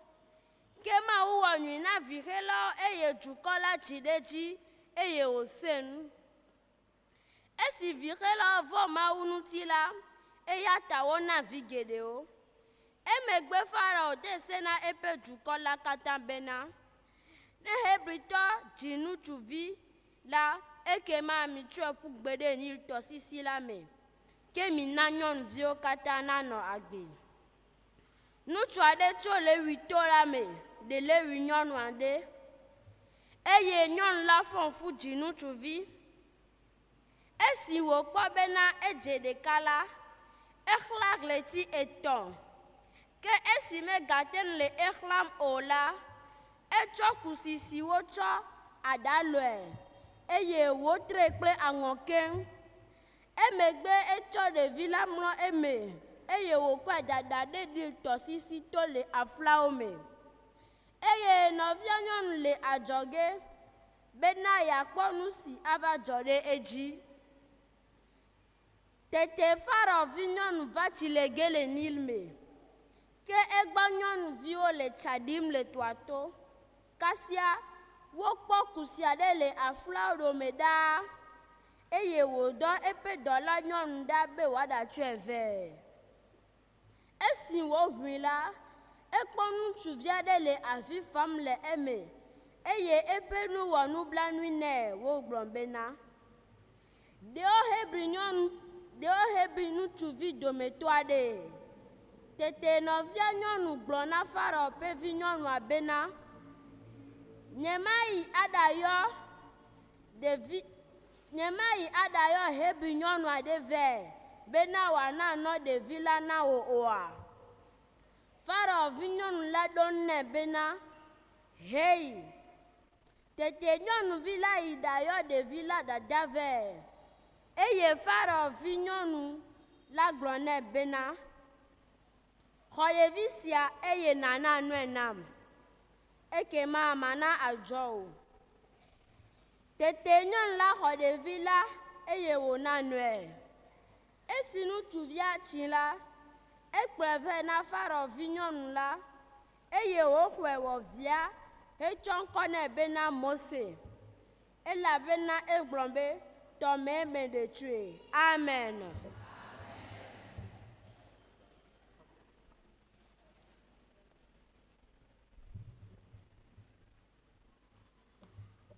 Ke Mawu wɔ nyui na vixelawo eye dukɔ la dzi ɖe edzi eye wòsẽ nu. Esi vixelawo vɔ̃ Mawu ŋuti la, eya ta wona vi geɖewo. Emegbe Farao de se na eƒe dukɔ la katã bena, Ne Hebritɔ dzi ŋutsuvi la, ekema mitsɔe ƒu gbe ɖe Nil tɔsisi la me, ke mina nyɔnuviwo katã nanɔ agbe. Ŋutsu aɖe tso Lewi to la me ɖe Lewi nyɔnu aɖe eye nyɔnu la fɔ fu dzi ŋutsuvi. Esi wòkpɔ bena edze ɖeka la, exlã ɣleti etɔ̃. Ke esi megate ŋu le exlãm o la, etsɔ kusi si wotsɔ aɖa lɔe, eye wòtree kple aŋɔ keŋ. Emegbe etsɔ ɖevi la mlɔ eme eye wòkɔe dada ɖe Nil tɔsisi to le aflawo me. Eye nɔvia nyɔnu le adzɔge bena yeakpɔ nu si ava dzɔ ɖe edzi. Tete Farao vinyɔnu va tsi le ge le Nil me. Ke egbɔ nyɔnuviwo le tsa ɖim le tɔa to. Kasia wokpɔ kusi aɖe le aflawo dome ɖaa eye wòdɔ eƒe dɔla nyɔnu ɖa be wòaɖatsɔe vɛ. Esi wòʋui la, ekpɔ ŋutsuvi aɖe le avi fam le eme eye eƒe nu wɔ nublanui nɛ wògblɔ bena, Ɖewo Hebri nyɔnu, ɖewo Hebri ŋutsuvi dometɔ aɖee. Tete nɔvia nyɔnu gblɔ na Farao ƒe vinyɔnua bena, Nyemayi aɖayɔ ɖevi, nyemayi aɖayɔ Hebri nyɔnu aɖe vɛ bena wòana nɔ ɖevi la na wò oa? Farao vinyɔnu la ɖo eŋu nɛ bena, Heyi. Tete nyɔnuvi la yi ɖayɔ ɖevi la dada vɛ. Eye Farao vinyɔnu la gblɔ nɛ bena, Xɔ ɖevi sia eye nàna nɔe nam, ekema mana adzɔ wò. Tete nyɔnu la xɔ ɖevi la eye wòna nɔe. Esi ŋutsuvia tsi la, ekplɔe vɛ na Farao vinyɔnu la, eye wòxɔe wɔ via hetsɔ ŋkɔ nɛ bena Mose, elabena egblɔ be, Tɔmee meɖe tsoe. Amen.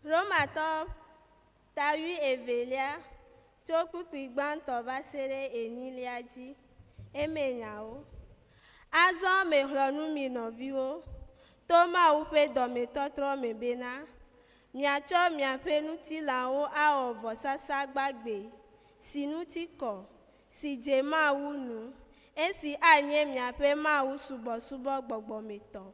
Romatɔ ta wui evelia tso kpukpui gbãtɔ va se ɖe enyilia dzi. Eme nyawo. Azɔ mexlɔ̃ nu mi nɔviwo, to Mawu ƒe dɔmetɔtrɔ me bena, miatsɔ miaƒe ŋutilãwo awɔ vɔsasa gbagbe, si ŋuti kɔ, si dze Mawu nu, esi anye miaƒe Mawu subɔsubɔ gbɔgbɔmetɔ.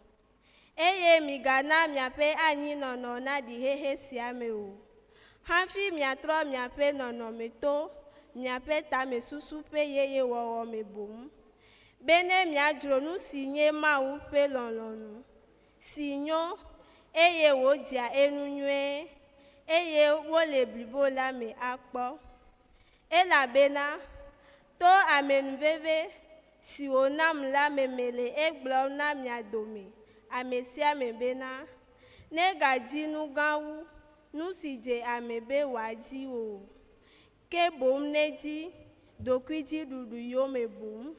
Eye migana miaƒe anyinɔnɔ naɖi xexe sia me o. Hafi miatrɔ miaƒe nɔnɔme to miaƒe tamesusu ƒe yeyewɔwɔ me boŋ, bene miadzro nu si nye Mawu ƒe lɔlɔ̃nu, si nyo, eye wòdzea enu nyuie, eye wole blibo la me akpɔ. Elabena to amenuveve si wònam la me mele egblɔm na mia dome ame sia ame bena, Negadi nu gã wu nu si dze ame be wòadi o, ke boŋ nedi ɖokuidziɖuɖu yome boŋ.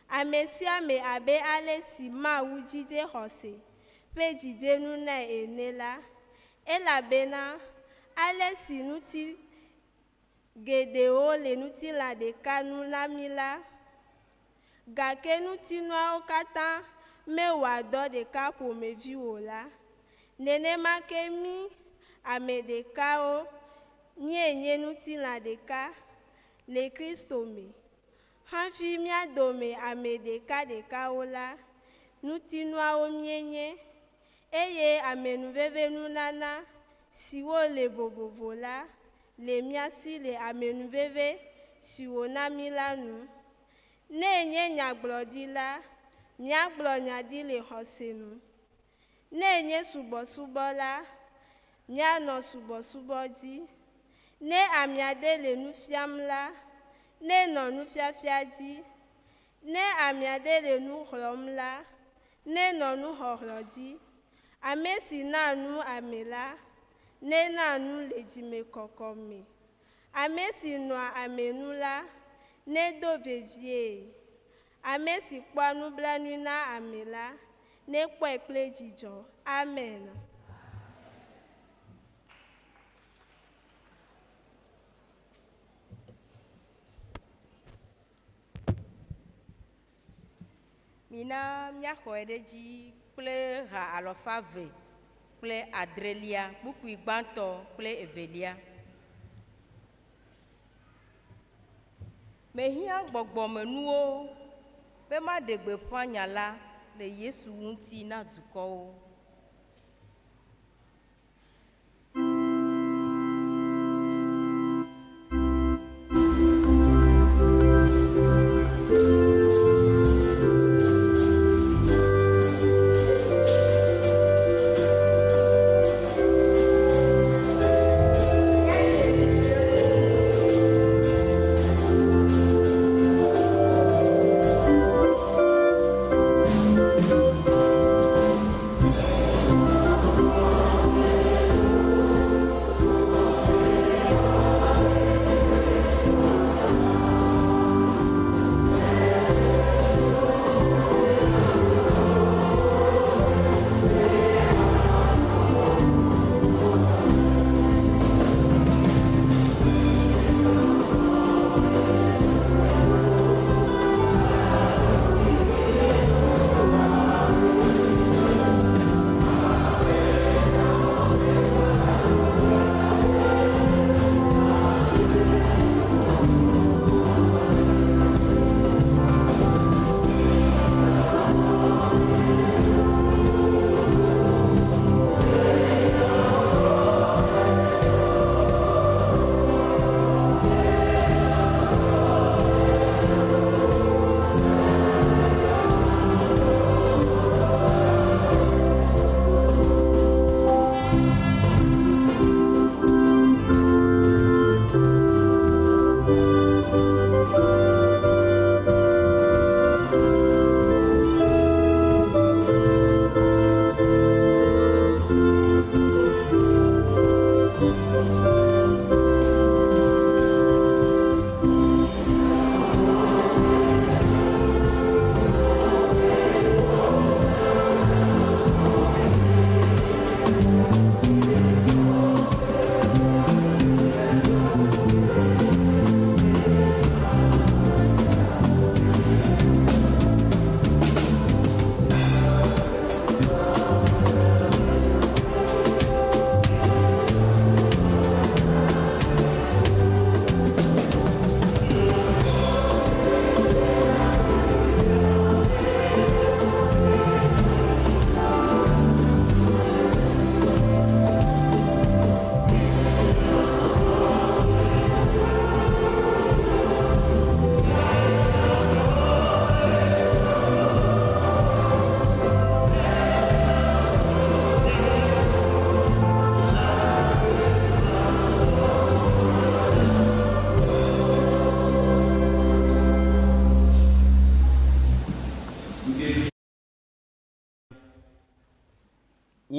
Ame sia ame abe ale si Mawu dzidze xɔse ƒe dzidzenu nae ene la, elabena ale si ŋuti geɖewo le ŋutilã ɖeka nu na mí la, gake ŋutinuawo katã mewɔa dɔ ɖeka ƒomevi o la, nenema ke mí ame ɖekawo míenye ŋutilã ɖeka le Kristo me. Hafi mía dome ame ɖekaɖekawo la, ŋutinuawo míenye, eye amenuvevenunana siwo le vovovo la le mía si le amenuveve si wòna mí la nu. Ne nye nyagblɔɖila, míagblɔ nya ɖi le xɔse nu. Ne nye subɔsubɔla, míanɔ subɔsubɔ dzi. Ne ame aɖe le nu fiam la, nenɔ nufiafia dzi. Ne ame aɖe le nu xlɔ̃m la, nenɔ nuxɔxlɔ̃ dzi. Ame si naa nu ame la, nena nu le dzimekɔkɔ me. Ame si nɔa ame nu la, nedo vevie. Ame si kpɔa nublanui na ame la, nekpɔe kple dzidzɔ. Amen. Mina míaxɔe ɖe edzi kple ha alɔfa eve kple adrelia, kpukpui gbãtɔ kple evelia. Mehiã gbɔgbɔmenuwo be maɖe gbeƒã nya la le Yesu ŋuti na dukɔwo.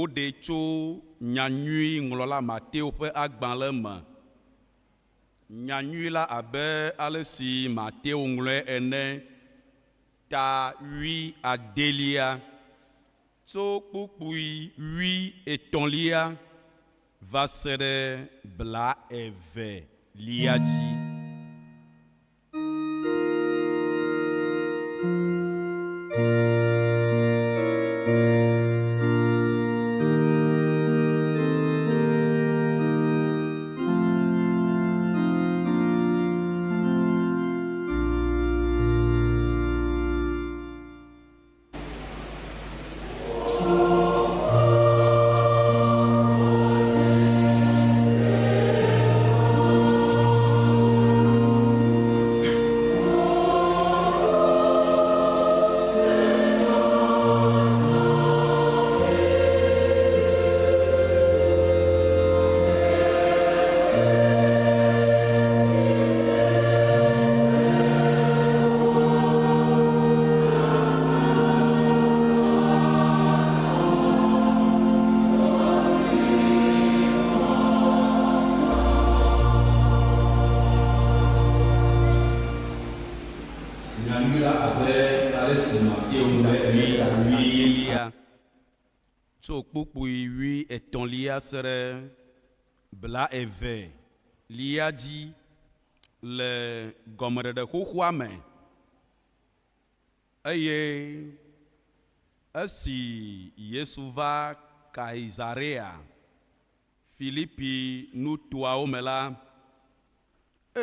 Woɖee tso Nyanyuiŋlɔla Mateo ƒe agbalẽ me. Nyanyui la abe ale si Mateo ŋlɔe ene, ta wui adelia, tso kpukpui wui etɔ̃lia va se ɖe blaeve lia dzi. Nyanyui la abe ale si Mateo ŋlɔe ene ta wuielia, tso kpukpui wuietɔ̃lia se ɖe blaeve lia dzi le gɔmeɖeɖe xoxoa me. Eye esi Yesu va Kaisarea Filipi nutoawo me la,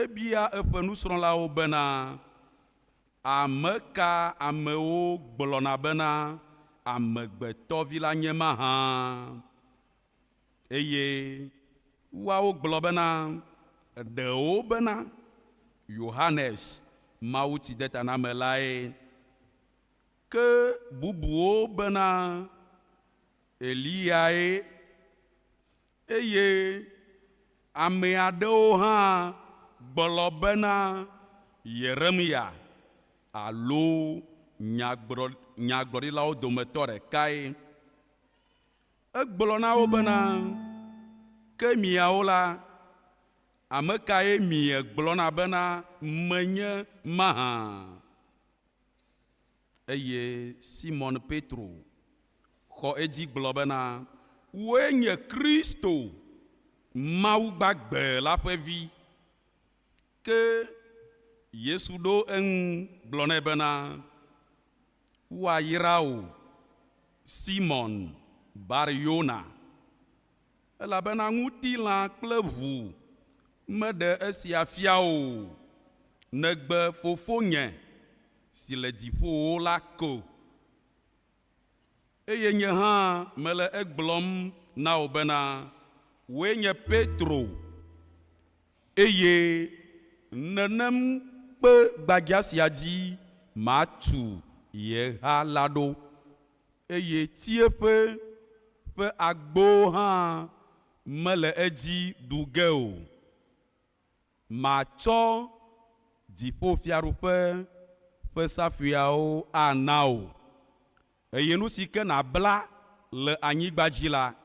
Ebia eƒe nusrɔ̃lawo bena, Ame ka amewo gblɔna bena Amegbetɔvi la nye mahã? Eye woawo gblɔ bena, Ɖewo bena Yohanes Mawutsidetanamelae, ke bubuwo bena Eliyae, eye ame aɖewo hã gblɔ bena Yeremya alo nyagblɔɖilawo dometɔ ɖekae. Egblɔ na wo bena, Ke miawo la, ame kae miegblɔna bena menye mahã? Eye Simon Petro xɔ edzi gblɔ bena, Wòe nye Kristo, Mawu gbagbe la ƒe Vi. Ke Yesu ɖo eŋu gblɔ nɛ bena, Woayra wò, Simon Bar-Yona, elabena ŋutilã kple ʋu meɖe esia fia wò o, negbe Fofonye si le dziƒowo la ko. Eye nye hã mele egblɔm na wò bena, wòe nye Petro, eye nenem kpe gbadza sia dzi matu ye ha la ɖo, eye tsiẽƒe ƒe agbowo hã mele edzi ɖu ge o. Matsɔ dziƒofiaɖuƒe ƒe safuiawo ana wò, eye nu si ke nàbla le anyigba dzi la,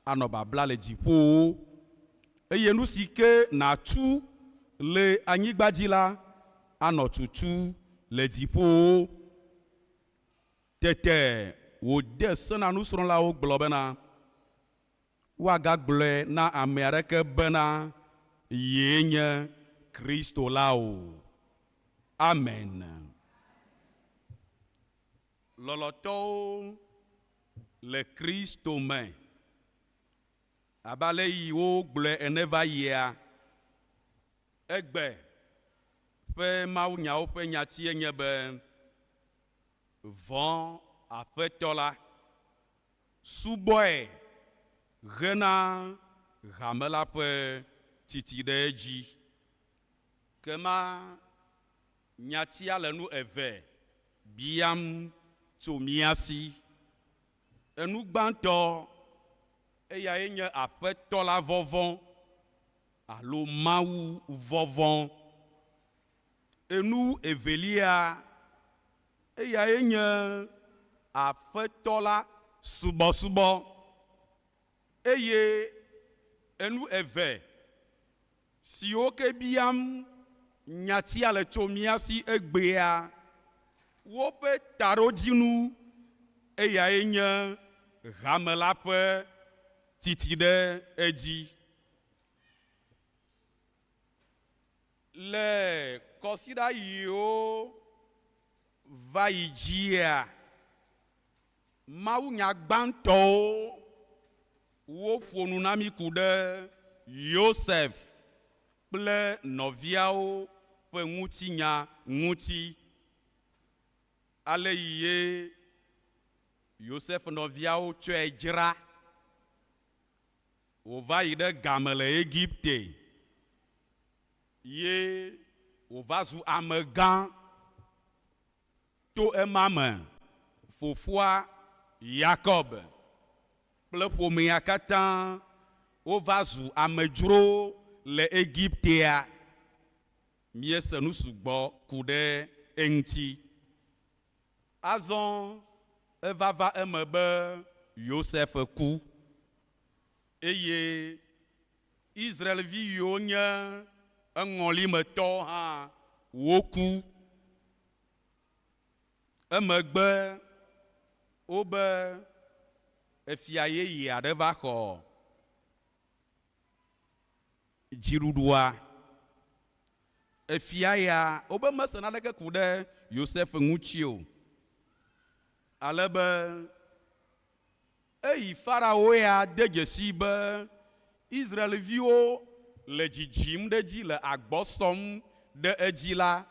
anɔ babla le dziƒowo, eye nu si ke nàtu le anyigba dzi la, anɔ tutu le dziƒowo. Tete wòde se na nusrɔ̃lawo gblɔ bena, Woagagblɔe na ame aɖeke bena yee nye Kristo la o. Amen. Lɔlɔ̃tɔwo le Kristo me, abe ale yi wogblɔe ene va yia, egbe ƒe mawunyawo ƒe nyatie nye be, Vɔ̃ Aƒetɔ la. Subɔe hena hame la ƒe titi ɖe edzi. Ke ma nyatia le nu eve biam tso mía si. Enu gbãtɔ, eyae nye Aƒetɔ la vɔvɔ̃ alo Mawu vɔvɔ̃. Enu evelia, eyae nye Aƒetɔ la subɔsubɔ. Eye enu eve siwo ke biam nyatia le tso mía si egbea, woƒe taɖodzinu eyae nye hame la ƒe titi ɖe edzi. Le kɔsiɖa yiwo va yi dzia, mawunya gbãtɔwo woƒo nu na mí ku ɖe Yosef kple nɔviawo ƒe ŋutinya ŋuti. Ale yi ye Yosef nɔviawo tsɔe dzra wòva yi ɖe game le Egipte ye wòva zu amegã. To ema me, fofoa Yakob kple ƒomea katã wova zu amedzrowo le Egiptea. Míese nu sugbɔ ku ɖe eŋuti. Azɔ eva va eme be Yosef ku, eye Israel-vi yiwo nye eŋɔlimetɔwo hã woku. Emegbe wobe efia yeye aɖe va xɔ dziɖuɖua. Efia ya, wobe mese naneke ku ɖe Yosef ŋuti o, ale be eyi Farao ya de dzesii be Israel-viwo le dzidzim ɖe edzi le agbɔ sɔm ɖe edzi la,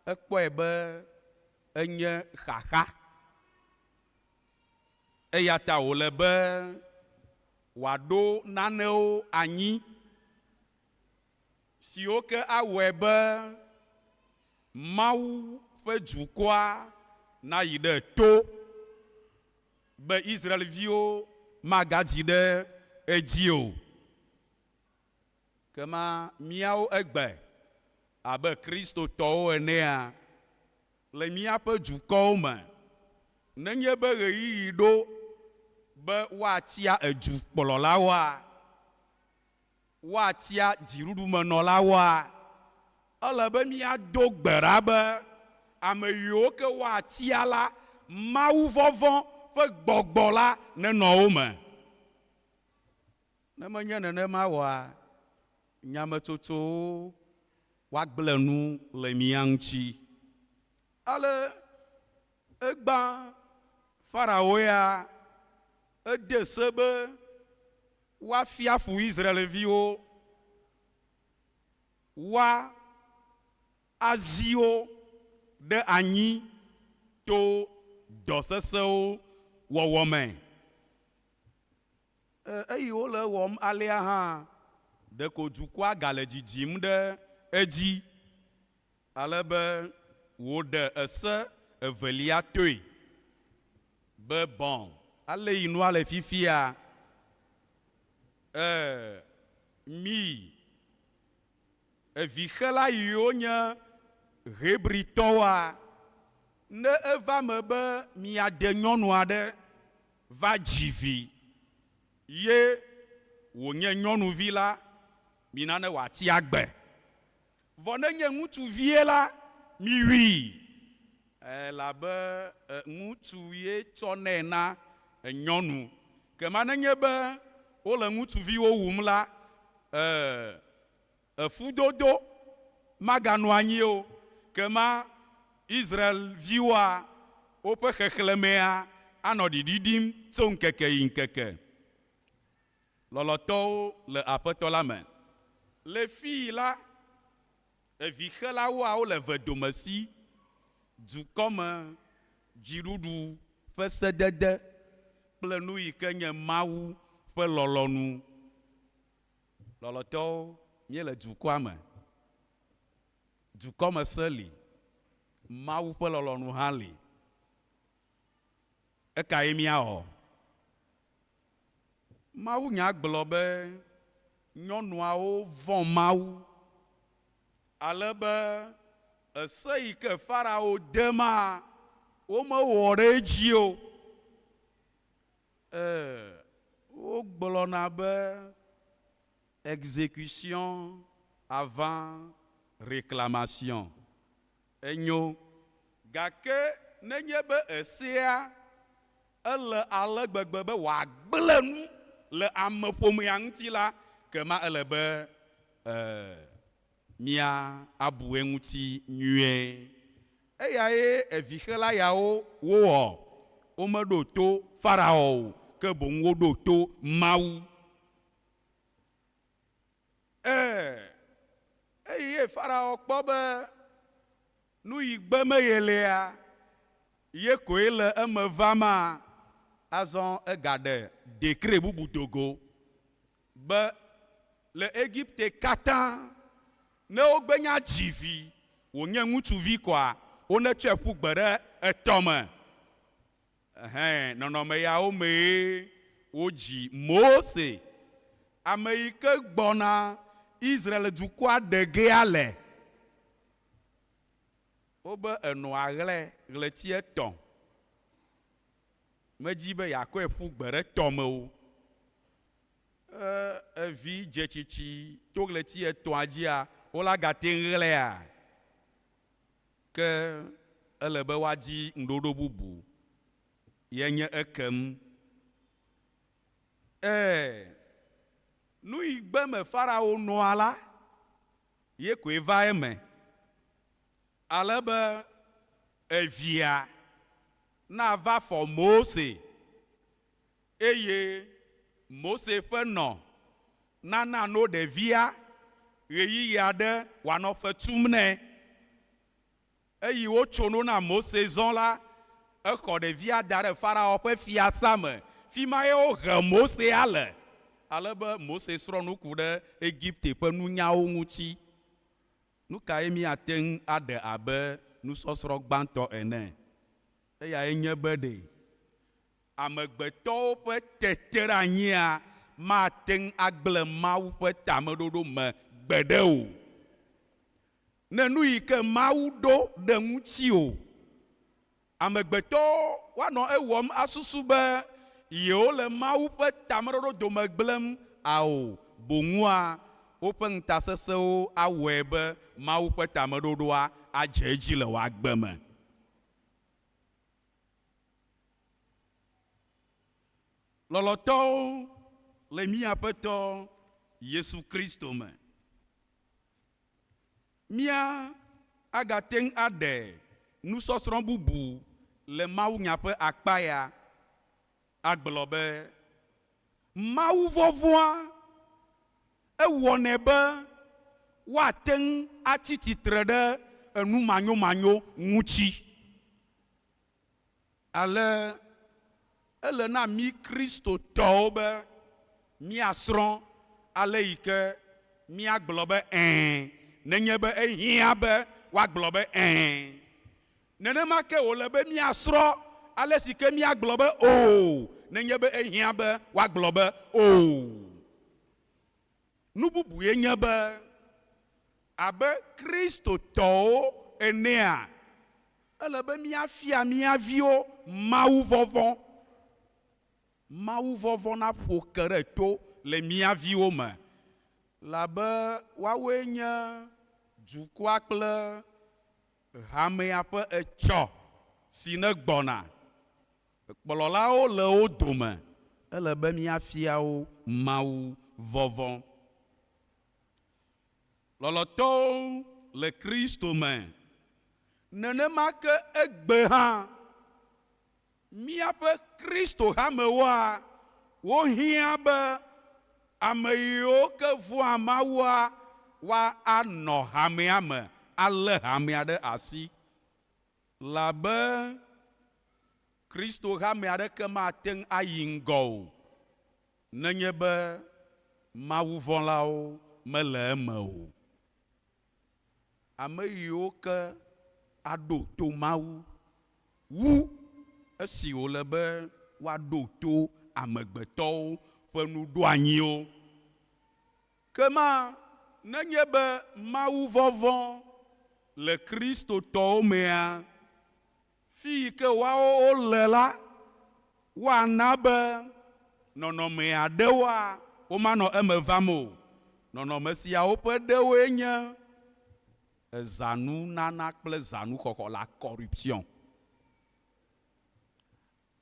ekpɔe be enye xaxa. Eya ta wòle be wòaɖo nanewo anyi siwo ke awɔe be Mawu ƒe dukɔa nayi ɖe to be Israel-viwo magadzi ɖe edzi o. Kema míawo egbe abe Kristotɔwo enea, le míaƒe dukɔwo me, nenye be ɣeyiɣi ɖo be woatia edukplɔlawoa, woatia dziɖuɖumenɔlawoa, ele be míado gbe ɖa be ame yiwo ke woatia la, mawuvɔvɔ̃ ƒe gbɔgbɔ la nenɔ wo me. Ne menye nenema oa, nyametsotsowo woagblẽ nu le mía ŋuti. Ale egbã Farao ya, ede se be woafia fu Israel-viwo, woazi wo ɖe anyi to dɔ sesẽwo wɔwɔ me. Eyi wole ewɔm alea hã, ɖeko dukɔa gale dzidzim ɖe edzi ale be wòɖe ese evelia toe be, Bon, ale yi nua le fifia, e, mi evixela yiwo nye Hebritɔwoa, ne eva eme be miade nyɔnu aɖe va dzi vi ye wònye nyɔnuvi la, mina ne wòatsi agbe. Vɔ ne nye ŋutsuvie la, miwui, elabe ŋutsu ye tsɔnɛ na nyɔnu. Kema nenye be wole ŋutsuviwo wum la, efudodo maganɔ anyi o. Kema Israel-viwoa, woƒe xexlẽmea anɔ ɖiɖiɖim tso ŋkeke yi ŋkeke. Lɔlɔ̃tɔwo le Aƒetɔ la me. Le fii la, evixelawoa wole vedomesi, dukɔme dziɖuɖu ƒe sedede kple nu yi ke nye Mawu ƒe lɔlɔ̃nu. Lɔlɔ̃tɔwo, míele dukɔa me. Dukɔmese li, Mawu ƒe lɔlɔ̃nu hã li. Ekae míawɔ? Mawunya gblɔ be nyɔnuawo vɔ̃ Mawu ale be ese yi ke Farao de ma, womewɔ ɖe edzi o. E, wogblɔna be exécution avant réclamation. Enyo, gake nenye be esea ele ale gbegbe be wòagblẽ nu le ameƒomea ŋuti la, kema ele be míabu eŋuti nyuie. Eyae evixela yawo wowɔ. Womeɖo to Farao o, ke boŋ woɖo to Mawu. Ẽ, eye Farao kpɔ be nu yi gbe me yelea, ye koe le eme vama, azɔ egaɖe dekre bubu do go be le Egipte katã, ne wogbe nya dzi vi wònye ŋutsuvi koa, wonetsɔe ƒu gbe ɖe etɔ me. Ɛhɛ̃, nɔnɔme yawo mee wodzi Mose, ame yi ke gbɔna Israel dukɔa ɖe gea le. Wobe enɔa ɣlɛ ɣleti etɔ̃. Medi be yeakɔe ƒu gbe ɖe tɔ me o. E, evi dze tsitsi to ɣleti etɔ̃a dzia, wola gate ŋu ɣlɛa? Ke ele be woadi ŋuɖoɖo bubu. Ye nye ekem. Ẽ, nu yi gbe me Farao nɔa la, ye koe va eme. Ale be evia nava fɔ Mose, eye Mose ƒe nɔ nana no ɖevia. ɣeyiɣi aɖe wòanɔ fe tum nɛ. Eyi wotso no na Mose zɔ la, exɔ ɖevia da ɖe Farao ƒe fiasa me. Fi ma ye wohe Mosea le, ale be Mose srɔ̃ nu ku ɖe Egipte ƒe nunyawo ŋuti. Nu kae míate ŋu aɖe abe nusɔsrɔ̃ gbãtɔ ene? Eyae nye be ɖe amegbetɔwo ƒe teteɖeanyia mate ŋu agblẽ Mawu ƒe tameɖoɖo me gbeɖe o. Ne nu yi ke Mawu ɖo ɖe ŋutiwò Amegbetɔwo woanɔ ewɔm asusu be yewole Mawu ƒe tameɖoɖo dome gblẽm? Ao, boŋua, woƒe ŋutasesẽwo awɔe be Mawu ƒe tameɖoɖoa adze edzi le wò agbe me. Lɔlɔ̃tɔwo le mía Aƒetɔ Yesu Kristo me. Mía agate ŋu aɖe nusɔsrɔ̃ bubu le mawunya ƒe akpa ya agblɔ be, Mawuvɔvɔ̃a ewɔnɛ be woate ŋu atsi tsitre ɖe enu manyomanyo ŋuti. Ale ele na mí Kristotɔwo be míasrɔ̃ ale yi ke míagblɔ be ɛ̃ nenye be ehiã be woagblɔ be ɛ̃. Nenema ke wòle be míasrɔ̃ ale si ke míagblɔ be o nenye be ehiã be woagblɔ be o. Nu bubue nye be, abe Kristotɔwo enea, ele be míafia mía viwo mawuvɔvɔ̃. Mawuvɔvɔ̃ naƒo ke ɖe to le mía viwo me, elabe woawoe nye dukɔa kple hamea ƒe etsɔ si negbɔna. Kplɔlawo le wo dome. Ele be míafia wo Mawu vɔvɔ̃. Lɔlɔ̃tɔwo le Kristo me. Nenema ke egbe hã, míaƒe Kristo hamewoa, wohiã be ame yiwo ke vɔ̃a Mawua woanɔ hamea me alé hamea ɖe asi. Labe Kristo hame aɖeke mate ŋu ayi ŋgɔ o nenye be mawuvɔ̃lawo mele eme o. Ame yiwo ke aɖo to Mawu wu esi wòle be woaɖo to amegbetɔwo ƒe nuɖoanyiwo. Ke ma nenye be mawuvɔvɔ̃ le Kristotɔwo mea, Fi yi ke woawo wole la, woana be nɔnɔme aɖewoa, womanɔ eme vam o. Nɔnɔme siawo ƒe ɖewoe nye ezãnunana kple zãnuxɔxɔ, la corruption,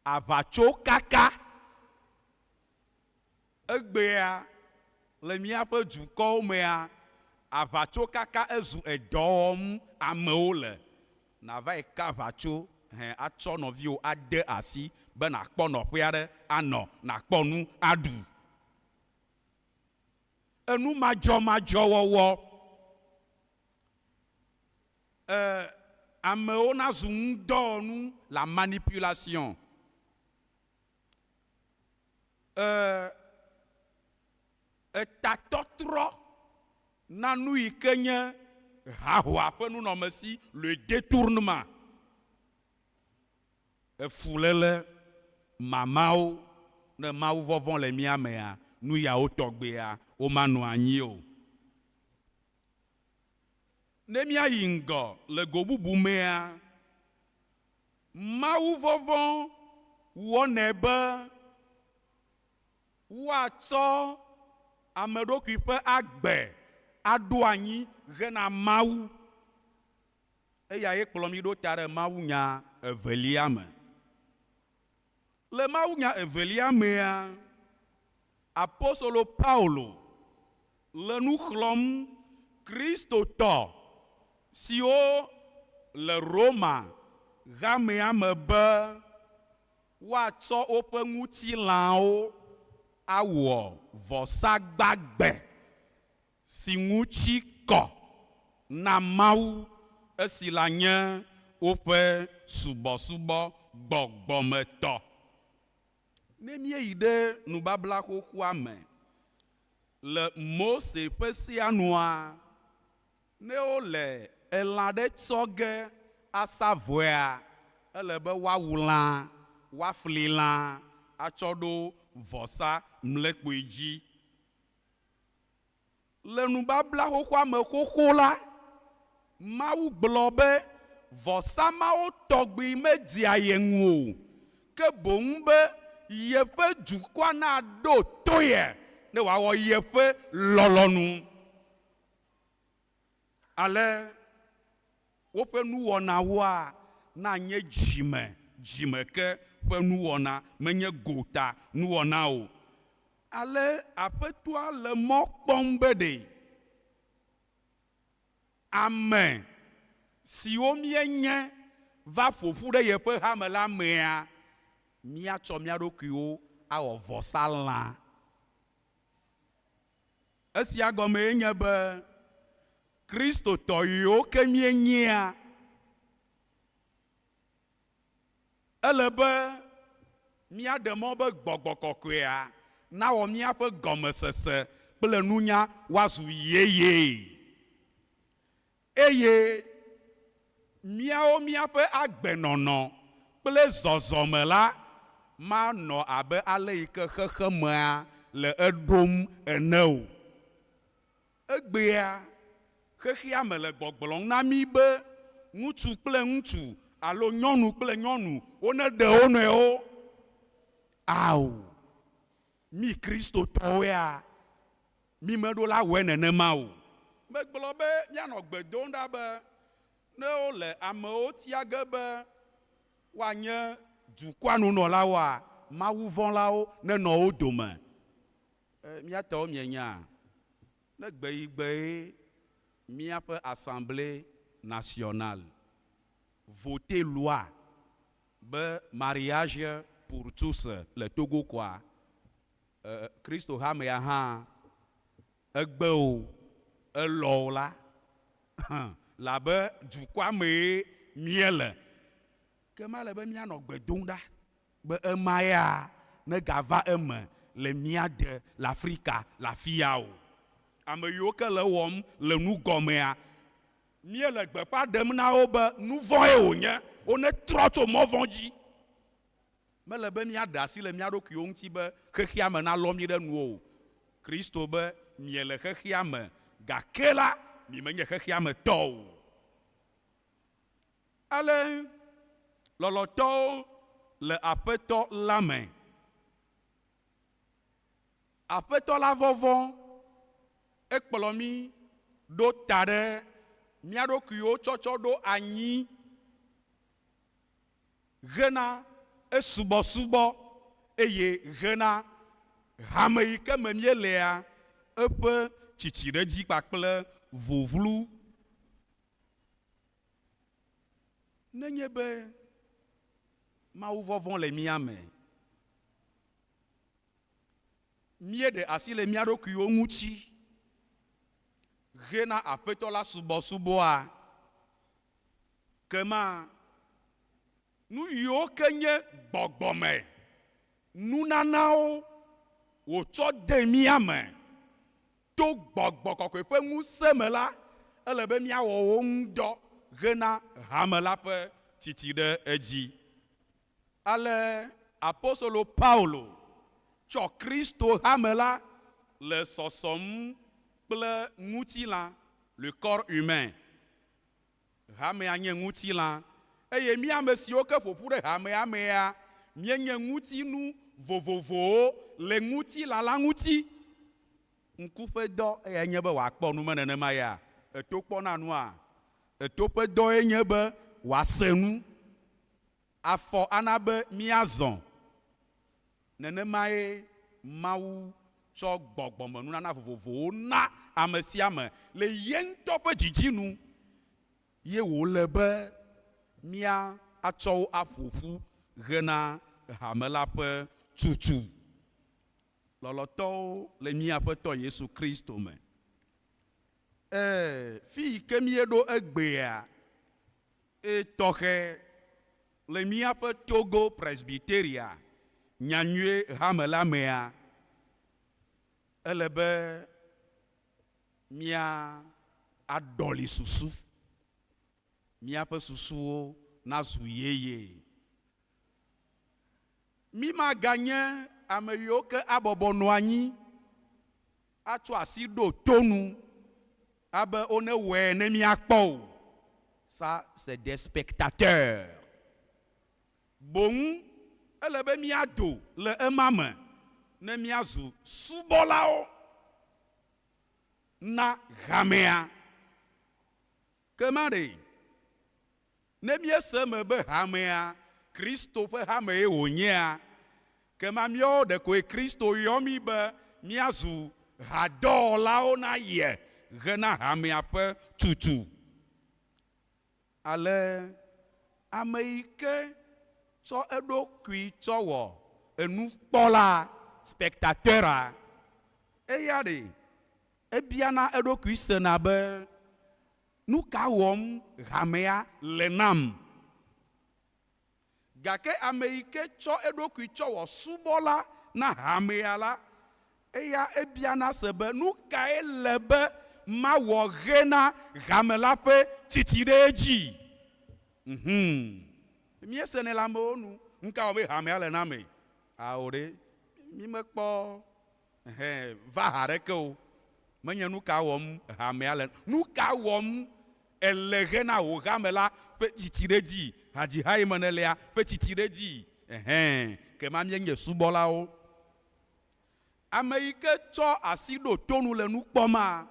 aʋatsokaka. Egbea, le míaƒe dukɔwo mea, aʋatsokaka ezu edɔ wɔm amewo le. Nàvae ka aʋatso hẽ atsɔ nɔviwò ade asi be nàkpɔ nɔƒe aɖe anɔ, nàkpɔ nu aɖu. Enu madzɔmadzɔ wɔwɔ, e, amewo nazu ŋudɔwɔnu, la manipulation. E, etatɔtrɔ na nu yi ke nye hahoa ƒe nunɔamesi, le détournement, efuléle, mamawo, ne mawuvɔvɔ̃ le mía mea, nu yawo tɔgbea womanɔ anyi o. Ne míayi ŋgɔ le go bubu mea, Mawuvɔvɔ̃ wɔnɛ be woatsɔ ame ɖokui ƒe agbe aɖo anyi hena Mawu. Eyae kplɔ mí ɖo ta ɖe mawunya evelia me. Le mawunya evelia mea, apostolo Paulo le nu xlɔ̃m Kristotɔ siwo le Roma hamea me be woatsɔ woƒe ŋutilãwo awɔ vɔsa gbagbe. si ŋuti kɔ na Mawu, esi la nye woƒe subɔsubɔ gbɔgbɔmetɔ. Ne míeyi ɖe Nubabla Xoxoa me le Mose ƒe Sea nua, ne wole elã ɖe tsɔ ge asa vɔea, ele be woawu lã, woafli lã atsɔ ɖo vɔsamlekpui dzi. Le Nubabla Xoxoa me xoxo la, Mawu gblɔ be vɔsa mawo tɔgbi medzea ye ŋu o, ke boŋ be yeƒe dukɔa naɖo to ye ne wòawɔ yeƒe lɔlɔ̃nu. Ale woƒe nuwɔnawoa nanye dzime dzime ke ƒe nuwɔna, menye gota nuwɔna o. Ale Aƒetɔa le mɔ kpɔm be ɖe ame siwo míenye va ƒo ƒu ɖe yeƒe hame la mea, míatsɔ mía ɖokuiwo awɔ vɔsalã. Esia gɔmee nye be Kristotɔ yiwo ke míenyea, ele be míaɖe mɔ be gbɔgbɔ kɔkɔea nawɔ míaƒe gɔmesese kple nunya woazu yeyee. Eye míawo míaƒe agbenɔnɔ kple zɔzɔme la manɔ abe ale yi ke xexemea le eɖom ene o. Egbea, xexea me le gbɔgblɔm na mí be ŋutsu kple ŋutsu alo nyɔnu kple nyɔnu woneɖe wo nɔewo. Ao, mí Kristotɔwo ya, Mímeɖo la wɔe nenema o. Megblɔ be míanɔ gbe dom ɖa be ne wole amewo tia ge be woanye dukɔa nunɔlawoa, mawuvɔ̃lawo nenɔ wo dome. Mía tɔwo mienyaa? Ne gbeyigbee míaƒe Assemblée nationale vote loi be mariage pour tous le Togo koa, Kristo hamea hã egbe o, elɔ o la, labe dukɔa mee míele. Ke mele be míanɔ gbe dom ɖa be ema ya negava eme le mía de le Afrika le afia o. Ame yiwo ke le ewɔm le nu gɔmea, míele gbeƒã ɖem na wo be nuvɔ̃e wònye, wonetrɔ tso mɔ vɔ̃ dzi. Mele be míaɖe asi le mía ɖokuiwo ŋuti be xexea me nalɔ mí ɖe nu o. Kristo be, Miele xexea me, gake la, mimenye xexea me tɔ o. Ale lɔlɔ̃tɔwo le Aƒetɔ la me. Aƒetɔ la vɔvɔ̃ ekplɔ mí ɖo ta ɖe mía ɖokuiwo tsɔtsɔ ɖo anyi hena esubɔsubɔ eye hena hame yi ke me míelea eƒe tsitsi ɖe edzi kpakple vovlu. Nenye be mawuvɔvɔ̃ le mía me, míeɖe asi le mía ɖokuiwo ŋuti hena Aƒetɔ la subɔsubɔa, Kema nu yiwo ke nye gbɔgbɔme nunanawo wòtsɔ de mía me to gbɔgbɔ kɔkɔe ƒe ŋusẽ me la, ele be míawɔ wo ŋudɔ hena hame la ƒe tsitsi ɖe edzi. Ale apostolo Paulo tsɔ Kristo hame la le sɔsɔm kple ŋutilã, le corps humain. Hamea nye ŋutilã, eye mí ame siwo ke ƒo ƒu ɖe hamea mea, míenye ŋutinu vovovowo le ŋutilã la ŋuti. Ŋku ƒe dɔ eyae nye be wòakpɔ nu, me nenema yea? Eto kpɔna nua? Eto ƒe dɔe nye be wòase nu. Afɔ ana be míazɔ. Nenemae Mawu tsɔ gbɔgbɔmenunana vovovowo na ame sia ame le ye ŋutɔ ƒe didi nu, ye wòle be míatsɔ wo aƒo ƒu hena hame la ƒe tutu. Lɔlɔ̃tɔwo le mía Aƒetɔ Yesu Kristo me. Fi yi ke míeɖo egbea etɔxɛ le míaƒe Togo Presbyteria nyanyuie hame la mea, ele be mía aɖɔli susu, míaƒe susuwo nazu yeye. Mi maganye ame yiwo ke abɔbɔ nɔ anyi atsɔ asi ɖo tonu abe wone wɔe ne míakpɔ o. Ça, c'est des spectateurs. Boŋ ele be míado le ema me ne míazu subɔlawo na hamea. Ke ma ɖe, ne míese eme be hamea Kristo ƒe hamee wònyea, ke ma míawo ɖekoe Kristo yɔ mí be míazu hadɔwɔlawo na ye hena hamea ƒe tutu. Ale ame yi ke tsɔ eɖokui tsɔ wɔ enukpɔla, spectateur, eya ɖe, ebiana eɖokui sena be, Nu ka wɔm hamea le nam? Gake ame yi ke tsɔ eɖokui tsɔ wɔ subɔla na hamea la, eya ebiana se be, Nu kae le be mawɔ hena hame la ƒe tsitsi ɖe edzi? Mhm. Míesenɛ le amewo nu. Nu ka wɔmee hamea le na ame? Ao ɖe, mímekpɔ hɛ va haɖeke o. Menye nu ka wɔm hamea le, nu ka wɔm èle hena wò hame la ƒe tsitsi ɖe edzi, hadziha yi me nèlea ƒe tsitsi ɖe edzi. Ɛhɛ̃, ke ma míenye subɔlawo. Ame yi ke tsɔ asi ɖo tonu le nu kpɔma,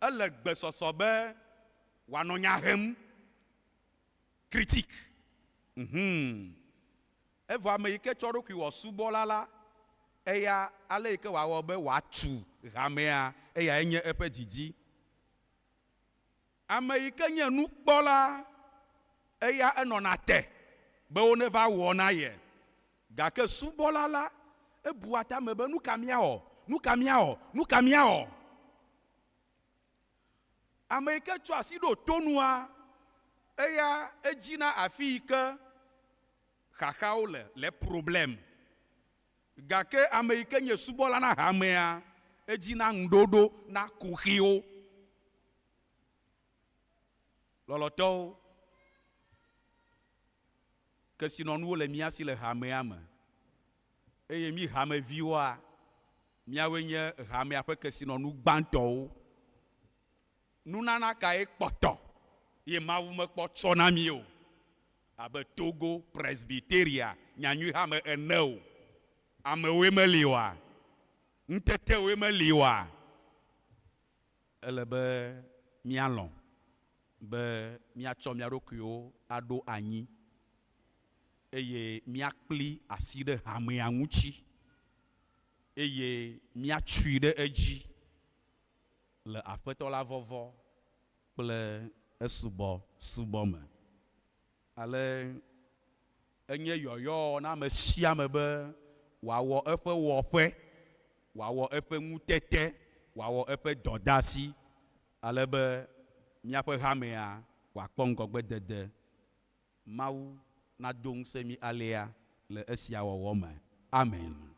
ele gbesɔsɔ be wòanɔ nya hem, critique. Mhmm. Evɔ ame yi ke tsɔ eɖokui wɔ subɔla la, eya ale yi ke wòawɔ be wòatu hamea, eyae nye eƒe didi. Ame yi ke nye nukpɔla, eya enɔna te be woneva wɔ na ye. Gake subɔla la, ebua tame be, Nu ka míawɔ? Nu ka míawɔ? Nu ka míawɔ? Ame yi ke tsɔ asi ɖo tonua, eya edzina afi yi ke xaxawo le, les problèmes. Gake ame yi ke nye subɔla na hamea, edina ŋuɖoɖo na kuxiwo. Lɔlɔ̃tɔwo, kesinɔnuwo le mía si le hamea me eye mí hameviwoa, míawoe nye hamea ƒe kesinɔnu gbãtɔwo. Nunana kae kpɔtɔ ye Mawu mekpɔ tsɔ na mí o, abe Togo Presbyteria Nyanyuihame ene o? Amewoe meli oa? Ŋutetewoe meli oa? Ele be míalɔ̃ be míatsɔ mía ɖokuiwo aɖo anyi eye míakpli asi ɖe hamea ŋuti eye míatui ɖe edzi le Aƒetɔ la vɔvɔ̃ kple esubɔsubɔ me. Ale enye yɔyɔ na ame sia ame be wòawɔ eƒe wɔƒe, wòawɔ eƒe ŋutete, wòawɔ eƒe dɔdeasi ale be míaƒe hamea wòakpɔ ŋgɔgbedede. Mawu nado ŋusẽ mí alea le esia wɔwɔ me. Amen.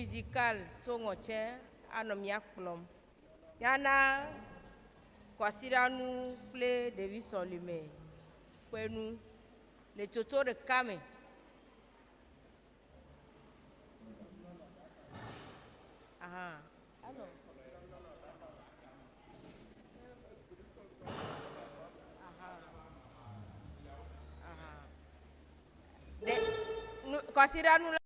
musical tso ŋɔtse anɔ mía kplɔm. Míana kwasiɖanu kple ɖevi sɔlime ƒe nu le tsotso ɖeka me. Aha. Anɔ. Aha. Aha. Ɖe nu kwasiɖanu la.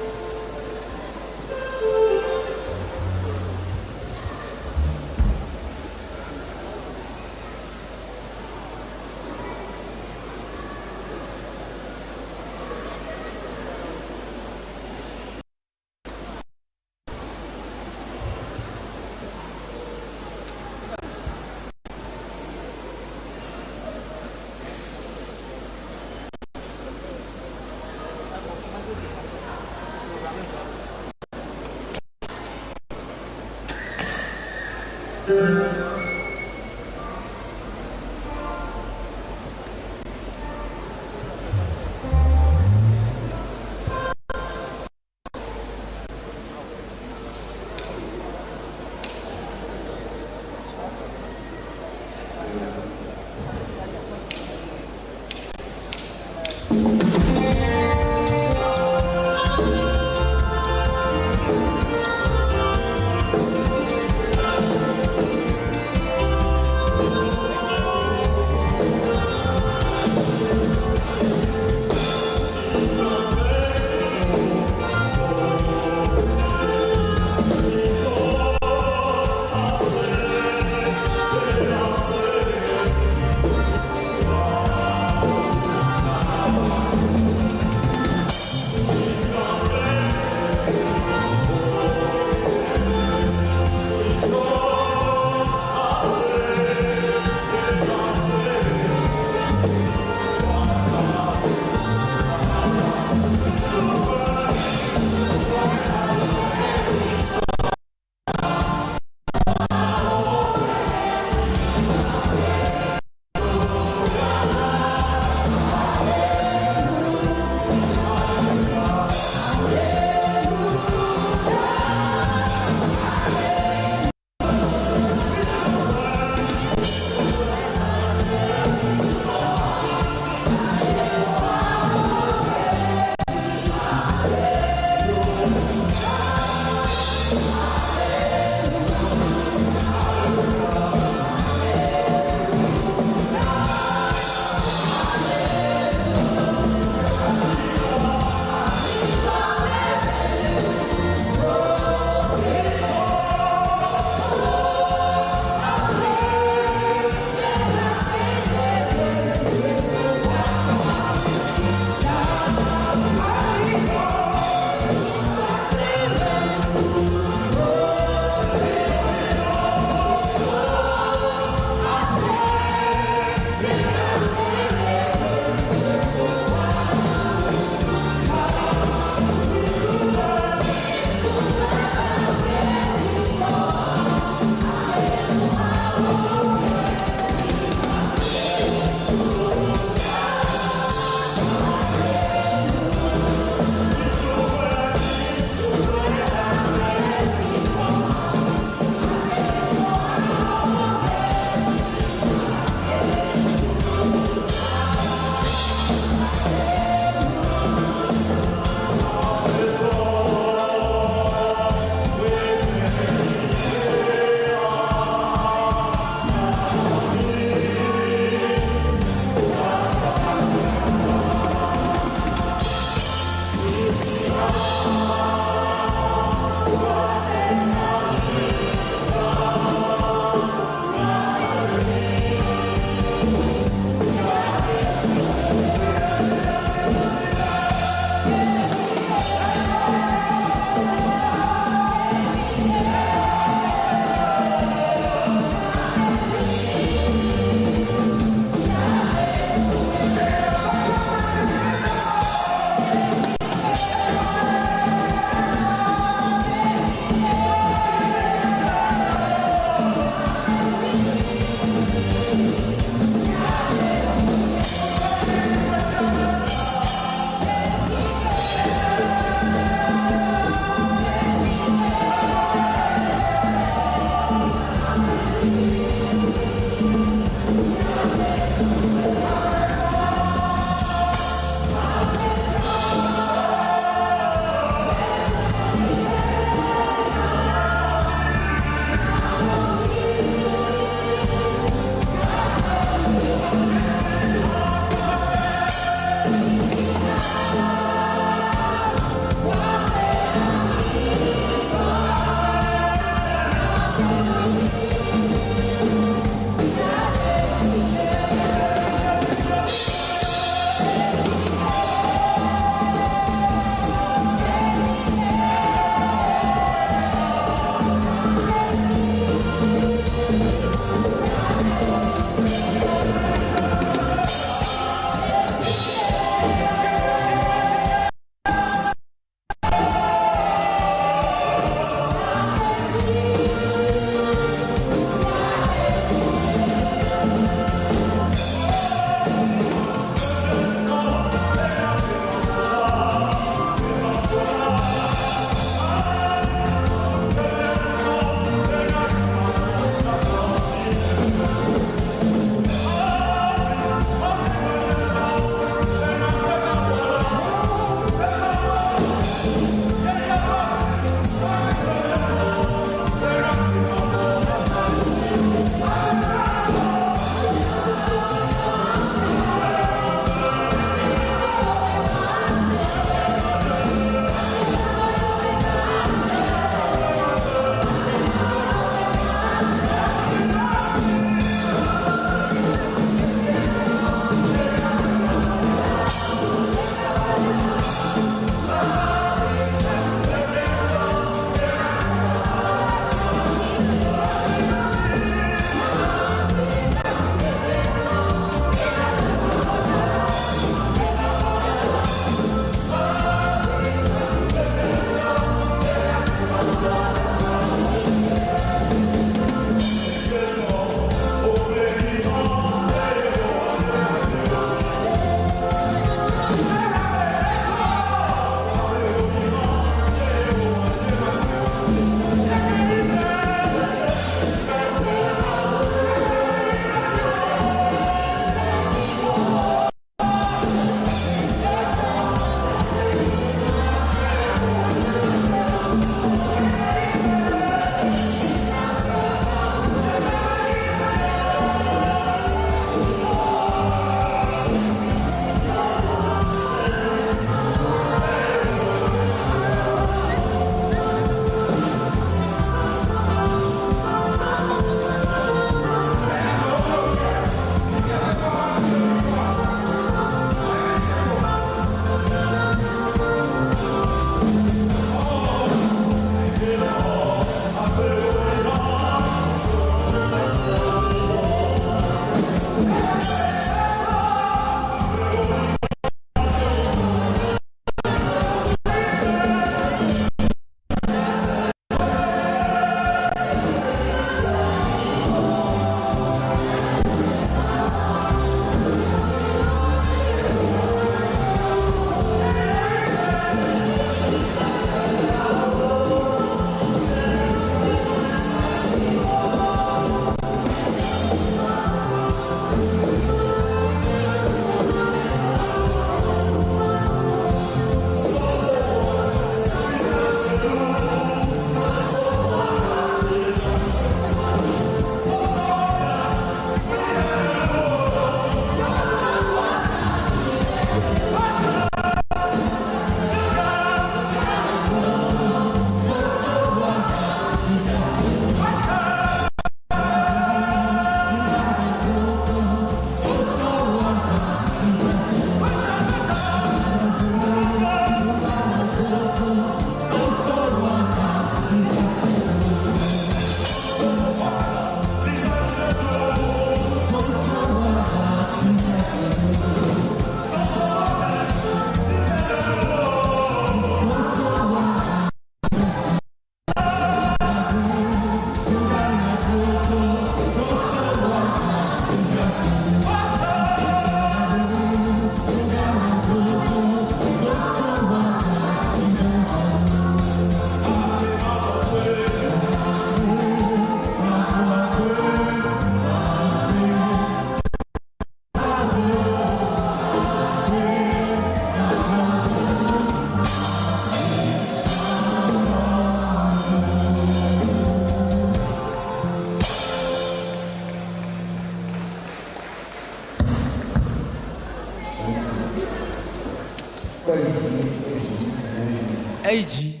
Eyi dzi,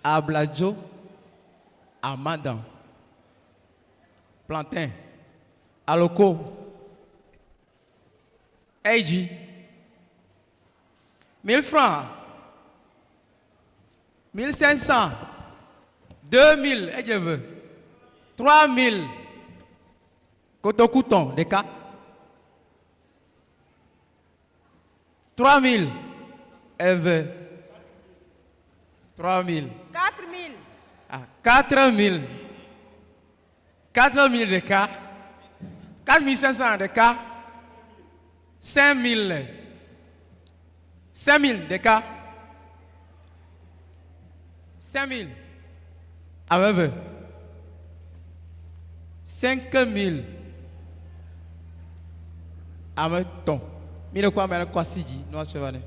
abladzo, amadan, plantain, aloko. Eyi dzi, 1000 francs, 1500, 2000, edze eve, 3000, kotoku tɔn ɖeka. 3000, eve, 3000. 4000. Ah, 4000. 4000 ɖeka. 4500 ɖeka. 5000. 5000 ɖeka. 5000. Ame eve. 5000. Ame etɔ̃. Mi ɖe kɔ ame aɖe kɔ asi dzi ne woatsɔe va nɛ.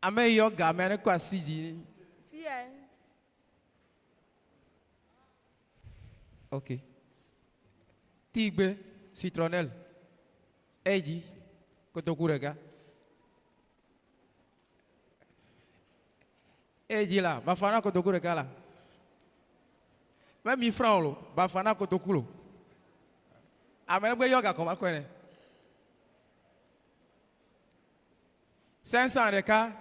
Ame yi yɔ ga ame aɖe kɔ asi dzi. Fia. Ok. Tigbe, citronnelle. Eyi dzi, kotoku ɖeka. Eyi dzi la, bafana kotoku ɖeka la. Me mi franc o lo, bafana kotoku lo. Ame ɖe gbe yɔ ga kɔ va kɔe nɛ. 500 ɖeka,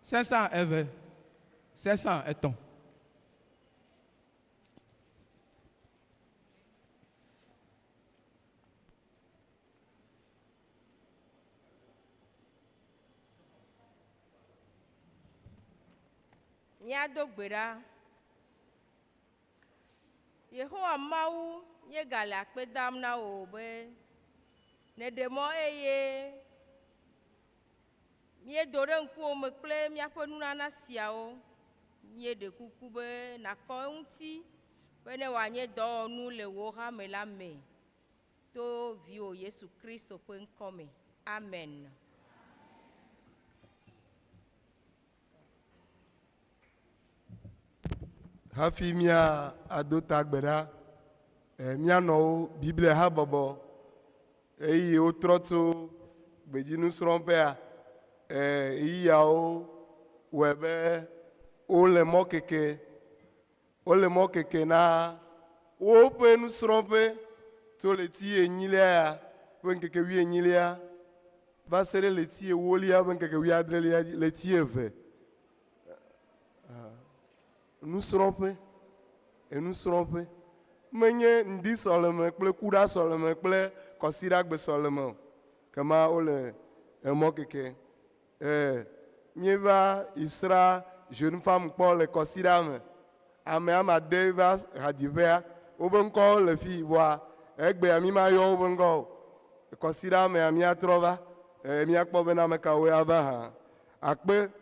500 eve, 500 etɔ̃. Míado gbe ɖa. Yehowa Mawu, míegale akpe dam na wò be nèɖe mɔ eye míedo ɖe ŋkuwò me kple míaƒe nunana siawo. Míeɖe kuku be nàkɔ eŋuti be ne wòanye dɔwɔnu le wò hame la me to viwò Yesu Kristo ƒe ŋkɔ me. Amen. Hafi míado ta gbe ɖa, eh, míanɔwo Biblia habɔbɔ eye wotrɔ tso gbedzinusrɔ̃ƒea, eh, ɣeyiɣiawo wɔe be wole mɔ keke, wole mɔ keke na woƒe nusrɔ̃ƒe tso ɣleti enyilia ya ƒe ŋkeke wuienyilia va se ɖe ɣleti ewolia ƒe ŋkeke wuiadrelia dzi, ɣleti eve. Nusrɔ̃ƒe, enusrɔ̃ƒe. Menye ŋdi sɔleme kple kuɖa sɔleme kple kɔsiɖagbe sɔleme o. Kema wole emɔ keke. E, míeva yi srã jeune femme kpɔ le kɔsiɖa me. Ame ame ade va hadziƒea. Wobe ŋkɔwo le fi vɔa egbea mí ma yɔ wobe ŋkɔ o. Kɔsiɖa mea míatrɔ va eye míakpɔ bena ame kawoe ava hã. Akpe.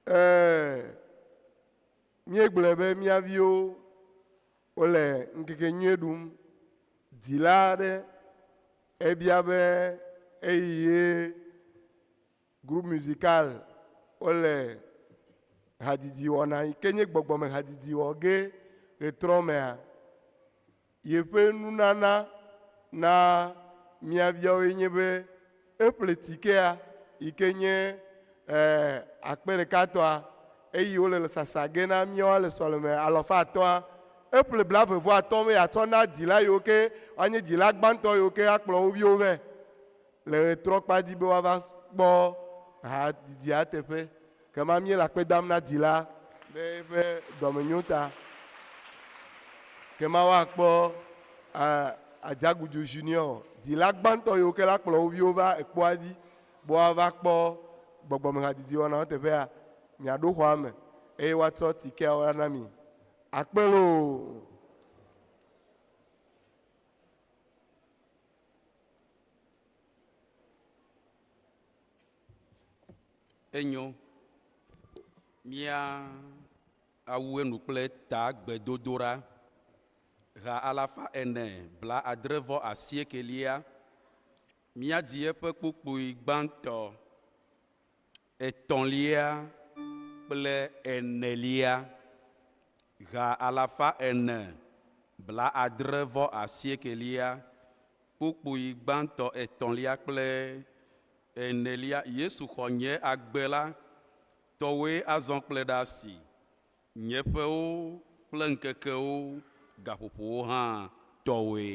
Ɛɛ, míegblɔe be mía viwo wole ŋkekenyuie ɖum. Dzila aɖe ebia be eyi ye groupe musical wole hadzidzi wɔna yi ke nye gbɔgbɔme hadzidzi wɔ ge ɣetrɔ mea, yeƒe nunana na mía viawoe nye be eƒle tikea yi ke nye eh, akpe ɖekatɔa eye wole le sasa ge na míawoa le sɔleme alɔfa atɔ̃a. Eƒle blave vɔ atɔ̃ be yeatsɔ na dzila yiwo ke woanye dzila gbãtɔ yiwo ke akplɔ wo viwo vɛ le ɣetrɔkpa dzi be woava kpɔ hadzidzia teƒe. Kema míele akpe dam na dzila ɖe eƒe dɔmenyo ta. Kema woakpɔ Adzagudzo Junior, dzila gbãtɔ yiwo ke la kplɔ wo viwo va ekpoa dzi be woava kpɔ gbɔgbɔmehadzidzi wɔnawo teƒea, miaɖo xɔa me eye woatsɔ tikeawo ana mi. Akpe loo! Enyo. Mía awu enu kple ta gbedodoɖa. Ha alafa ene bla adre vɔ asiekelia. Míadzi eƒe kpukpui gbãtɔ, etɔ̃lia kple enelia. Ha alafa ene 69 kpukpui gbãtɔ etɔ̃lia kple enelia. Yesu xɔ nye agbe la, tɔwoe azɔ kple ɖe asi. Nye ƒewo kple ŋkekewo, gaƒoƒowo hã tɔwoe.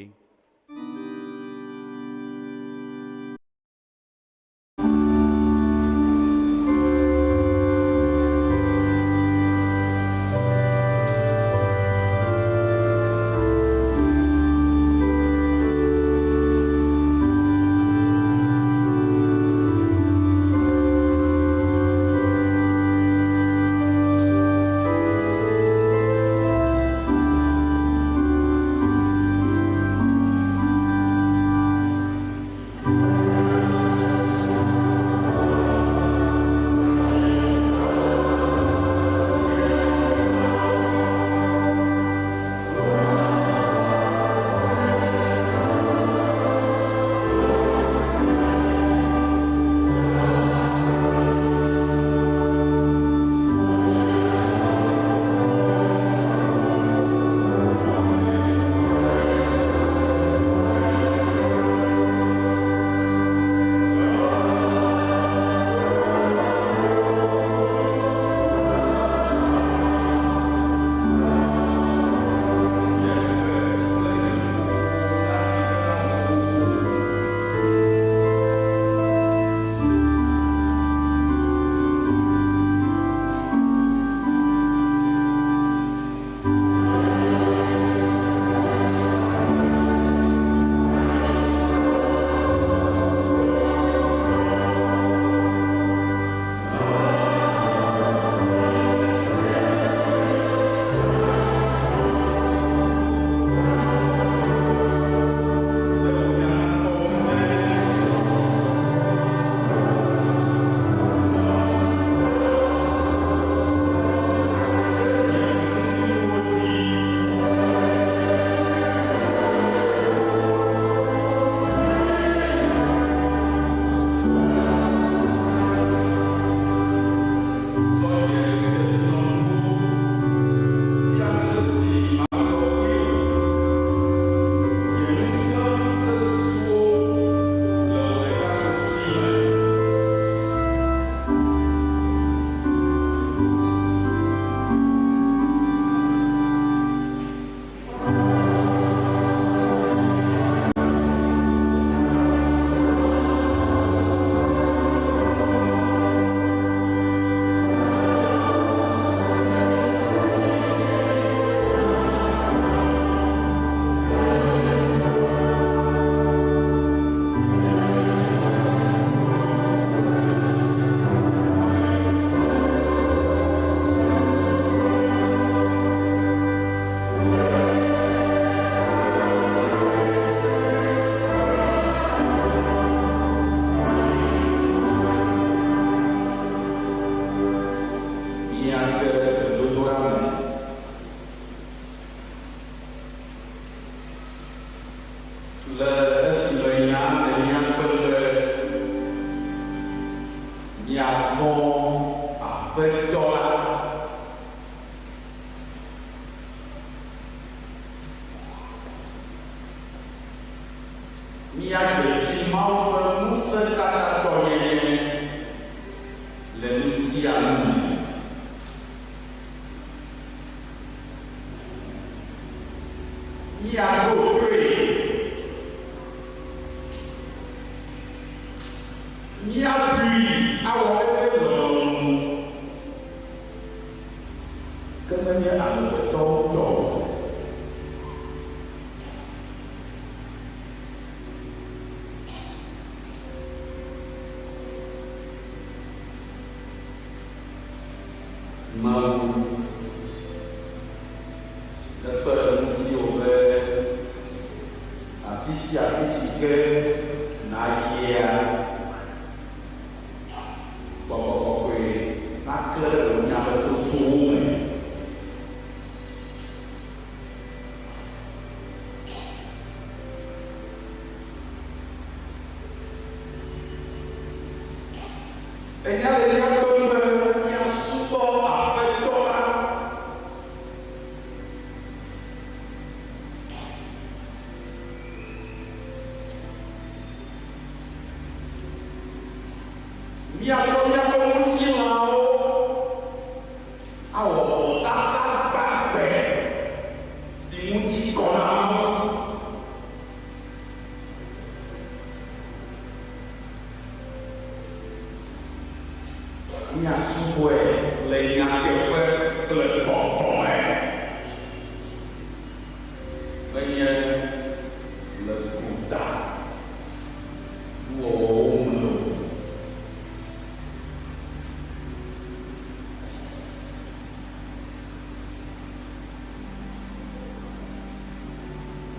Míage ɖe gbedodoɖa me. Le esime nya le mía kpem be míavɔ̃ Aƒetɔ la. Míadze si Mawu ƒe ŋusẽkatãtɔnyenye le nu sia nu me. Míaɖo toe. Míaɖui awɔ eƒe lɔlɔ̃nu, ke menye amegbetɔwo tɔ o. Mawu, nekpe ɖe ŋutiwò be afi sia afi si ke nàyia, Gbɔgbɔ Kɔkɔe naklẽ ɖe wò nyametsotsowo me. Enya le mía kpem be míasubɔ Aƒetɔ la. Míatsɔ míaƒe ŋutilãwo awɔ vɔsasa gbagbe si ŋuti kɔ na Mawu. Míasubɔe le nyateƒe kple gbɔgbɔ me, menye le gota nuwɔwɔwo me o.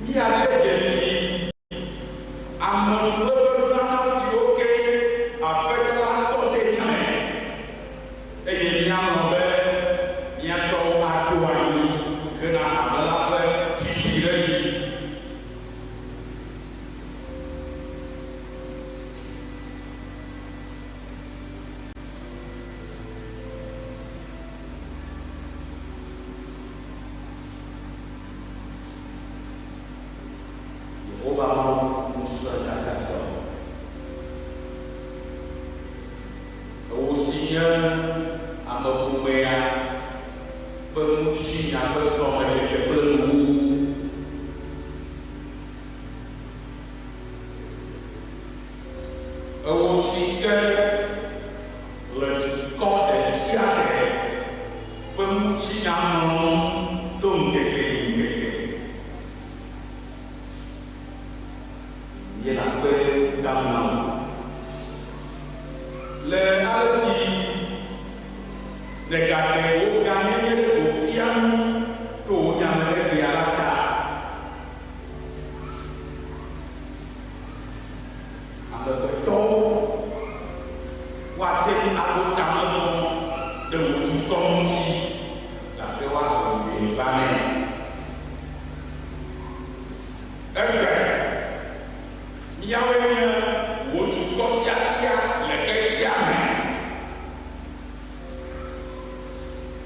Míade dzesi amenuvevenunana siwo ke Aƒetɔ la tsɔ de mía me, eye míalɔ̃ be míatsɔ wo aɖo anyi hena hame la ƒe tsitsi ɖe edzi. Yehowa Mawu Ŋusẽkatãtɔ, ewò si nye ameƒomea ƒe ŋutinya ƒe gɔmedzedze kple nuwuwu. Ewò si ke le dukɔ ɖe sia ɖe ƒe ŋutinya ŋlɔm tso ŋkeke yi ŋkeke. Míele akpe dam na wò le ale si nègaɖe wò gãnyenye ɖe go fia mí to wò nyameɖeɖea la ta. Amegbetɔwo woate ŋu aɖo tame vɔ̃ ɖe wò dukɔ ŋuti, gake woahe nyui va nɛ. Egbe, míawoe nye wò dukɔ tiatia le xexea me.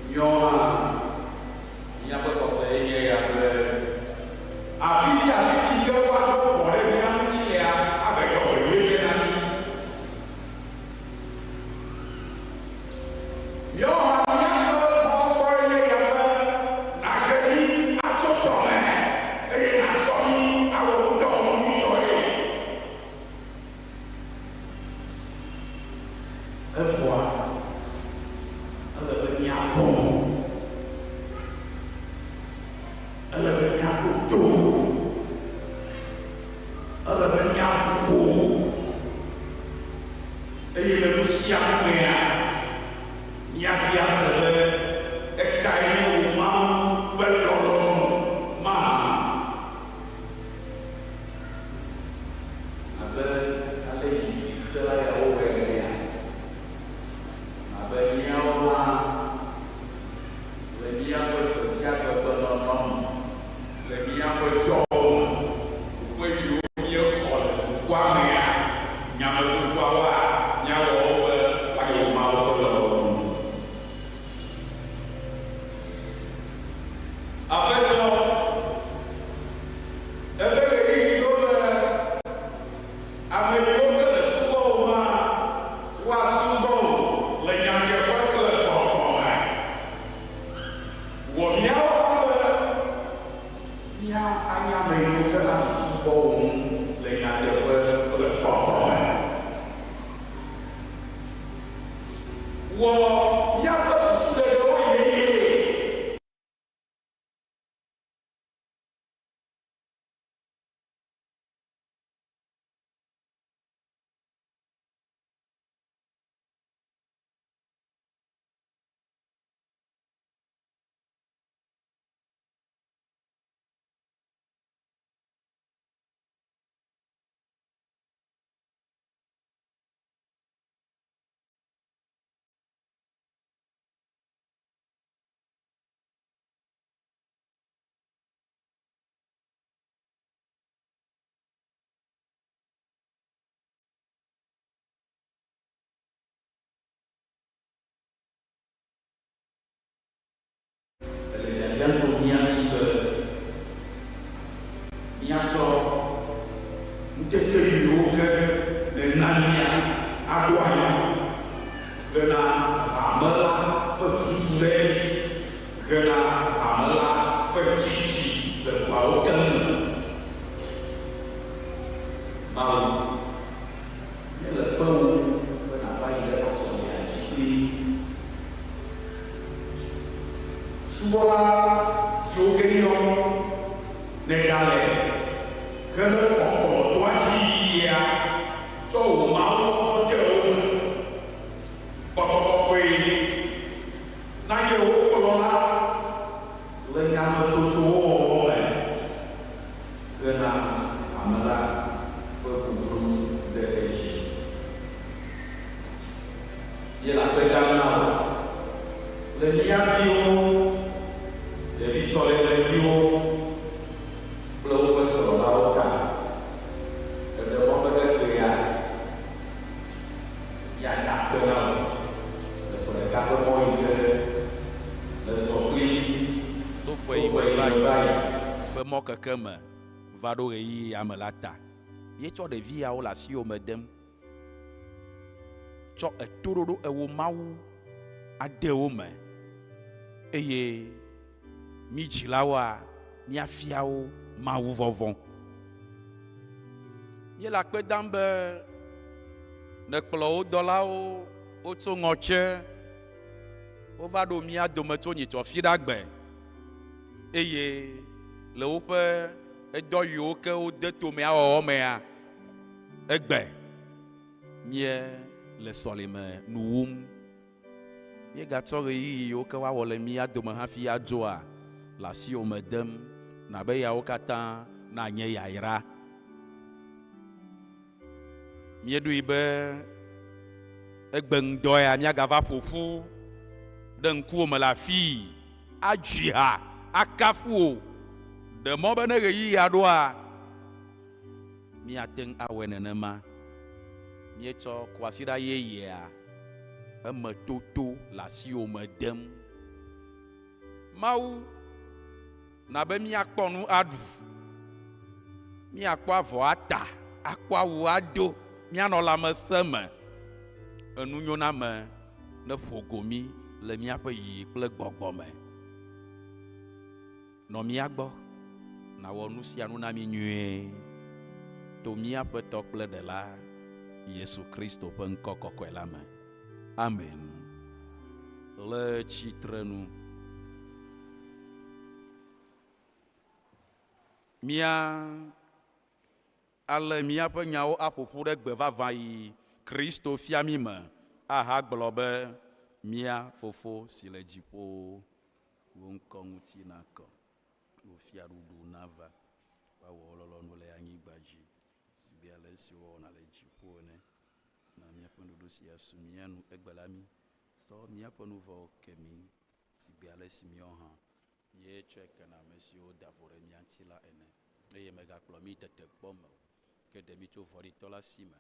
Míawo hã míaƒe xɔse ye nye eya be afi sia afi si ke woaɖo vɔ̃ ɖe mía ŋuti lea, ahe dzɔgbenyui vɛ na mí. Míawo hã míaƒe mɔkpɔkpɔe nye eya be nàhe mí atso tɔ me eye nàtsɔ mí awɔ nudɔwɔnu nyuitɔe. Evɔa, ele be míavɔ̃. Ele be míaɖo to. Ele be míabu wo. Eye le nu sia nu mea, míabia se be, Ekae nye wò Mawu ƒe lɔlɔ̃nu mahã? Abe ale yi vixela yawo wɔe enea, abe míawo hã le míaƒe gbe sia gbe gbenɔnɔ me, le míaƒe dɔwo me, teƒe yiwo míexɔ le dukɔa mea, nyametsotsoawoa, míawɔ wo be woanye wò Mawu ƒe lɔlɔ̃nu. Aƒetɔ, ebe ɣeyiɣi ɖo be ame yiwo ke le subɔwòm la woasubɔ wò le nyateƒe kple gbɔgbɔ me. Wɔ míawo hã be mía anye ame yiwo ke anɔ subɔwòm le nyateƒe kple gbɔgbɔ me. Wɔ míaƒe susuɖeɖewo yeyee. Ele biabiam tso mía si be míatsɔ ŋutete yiwo ke nèna mía aɖo anyi Mawu, míele kpewòm be nàva yi ɖe azɔlia dzi kpli mí. Subɔla siwo ke yɔm nègale hene kpɔkplɔdɔa dzi yiyia, tsɔ wò mawuvɔvɔ̃ de wo me. Gbɔgbɔ kɔkɔe nanye wò kplɔla le nyametsotsowo wɔwɔ me hena hame la ƒe ƒuƒlu ɖe edzi. Míele akpe dam na wò le mía viwo, ɖevi sɔlemeviwo kple woƒe kplɔlawo ta. Èɖe mɔ be ɖe gbea míada akpe na wò le ƒe ɖeka ƒe mɔ yi ke nèzɔ kpli mí Tso tso ƒe yi ƒe me yi va me yi va yi. ƒe mɔkeke me va ɖo ɣeyiɣi ya me la ta, míetsɔ ɖevi yawo le asiwò me dem. Tsɔ etoɖoɖo ewo Mawu ade wo me, eye mí dzilawoa, míafia wo Mawu vɔvɔ̃. Míele akpe dam be nèkplɔ wò dɔlawo wotso ŋɔtse, wova ɖo mía dome tso nyitsɔ fiɖagbe, eye le woƒe edɔ yiwo ke wode tomea wɔwɔ mea, Egbe míele sɔlime nu wum. Míegatsɔ ɣeyiɣi yiwo ke woawɔ le mía dome hafi adzoa le asiwò me dem na be yawo katã nanye yayra. Míeɖoe be egbe ŋdɔ ya míagava ƒo ƒu ɖe ŋkuwò me le afii adzi ha akafu wò. Ɖe mɔ be ne ɣeyiɣia ɖoa, Míate ŋu awɔe nenema. Míetsɔ kwasiɖa yeyea eme toto le asiwò me dem. Mawu na be míakpɔ nu aɖu, míakpɔ avɔ ata, akpɔ awu ado, míanɔ lãmesẽ me. Enunyoname neƒo go mí le míaƒe yiyi kple gbɔgbɔ me. Nɔ mía gbɔ, nàwɔ nu sia nu na mí nyuie, to mía Aƒetɔ kple Ɖela Yesu Kristo ƒe ŋkɔ kɔkɔe la me. Amen. Le tsitrenu. Mía ale míaƒe nyawo aƒo ƒu ɖe gbe vavã yi Kristo fia mí me ahagblɔ be, Mía Fofo si le dziƒowo, wò ŋkɔ ŋuti nakɔ, wò fiaɖuɖu nava, woawɔ wò lɔlɔ̃nu le anyigba dzi sigbe ale si wowɔna le dziƒo ene. Na míaƒe nuɖuɖu sia su mía nu egbe la mí. Tsɔ míaƒe nu vɔ̃wo ke mí sigbe ale si míawo hã Míetsɔe kena ame siwo da vo ɖe mía ŋuti la ene, eye mègakplɔ mí tetekpɔ me o, ke ɖe mí tso vɔ̃ɖitɔ la si me,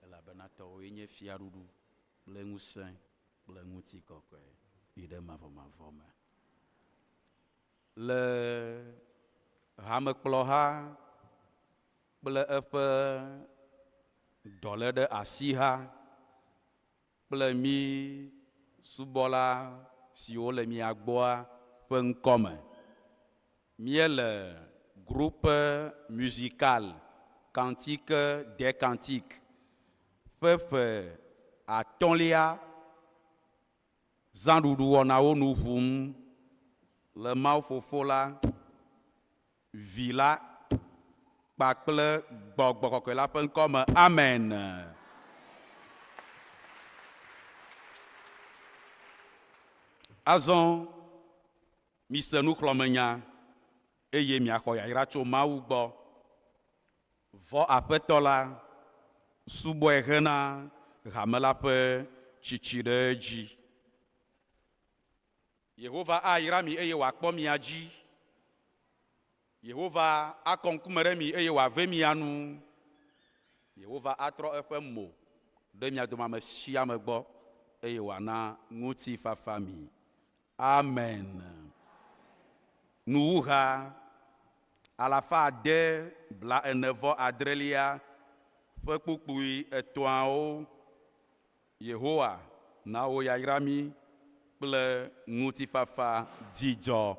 elabena tɔwòe nye fiaɖuɖu kple ŋusẽ kple ŋutikɔkɔe yi ɖe mavɔmavɔ me. Le hamekplɔha kple eƒe dɔléɖeasiha kple mí subɔla siwo le mia gbɔa ƒe ŋkɔ me. Míele Groupe Musical Cantique des Cantiques ƒe ƒe atɔ̃lia zãɖuɖuwɔnawo nu ʋum le Mawu Fofo la, Vi la, kpakple Gbɔgbɔ Kɔkɔe la ƒe ŋkɔ me. Amen. Azɔ mise nuxlɔ̃menya eye miaxɔ yayra tso Mawu gbɔ. Vɔ Aƒetɔ la, subɔe hena hame la ƒe tsitsi ɖe edzi. Yehova ayra mi eye wòakpɔ mia dzi. Yehova akɔ ŋkume ɖe mi eye wòave mia nu. Yehova atrɔ eƒe mo ɖe mia dome ame sia ame gbɔ eye wòana ŋutifafa mi. Amen. Nuwuha alafa ade bla ene vɔ adrelia ƒe kpukpui etɔ̃awo. Yehowa na wò yayra mí kple ŋutifafa dzidzɔ.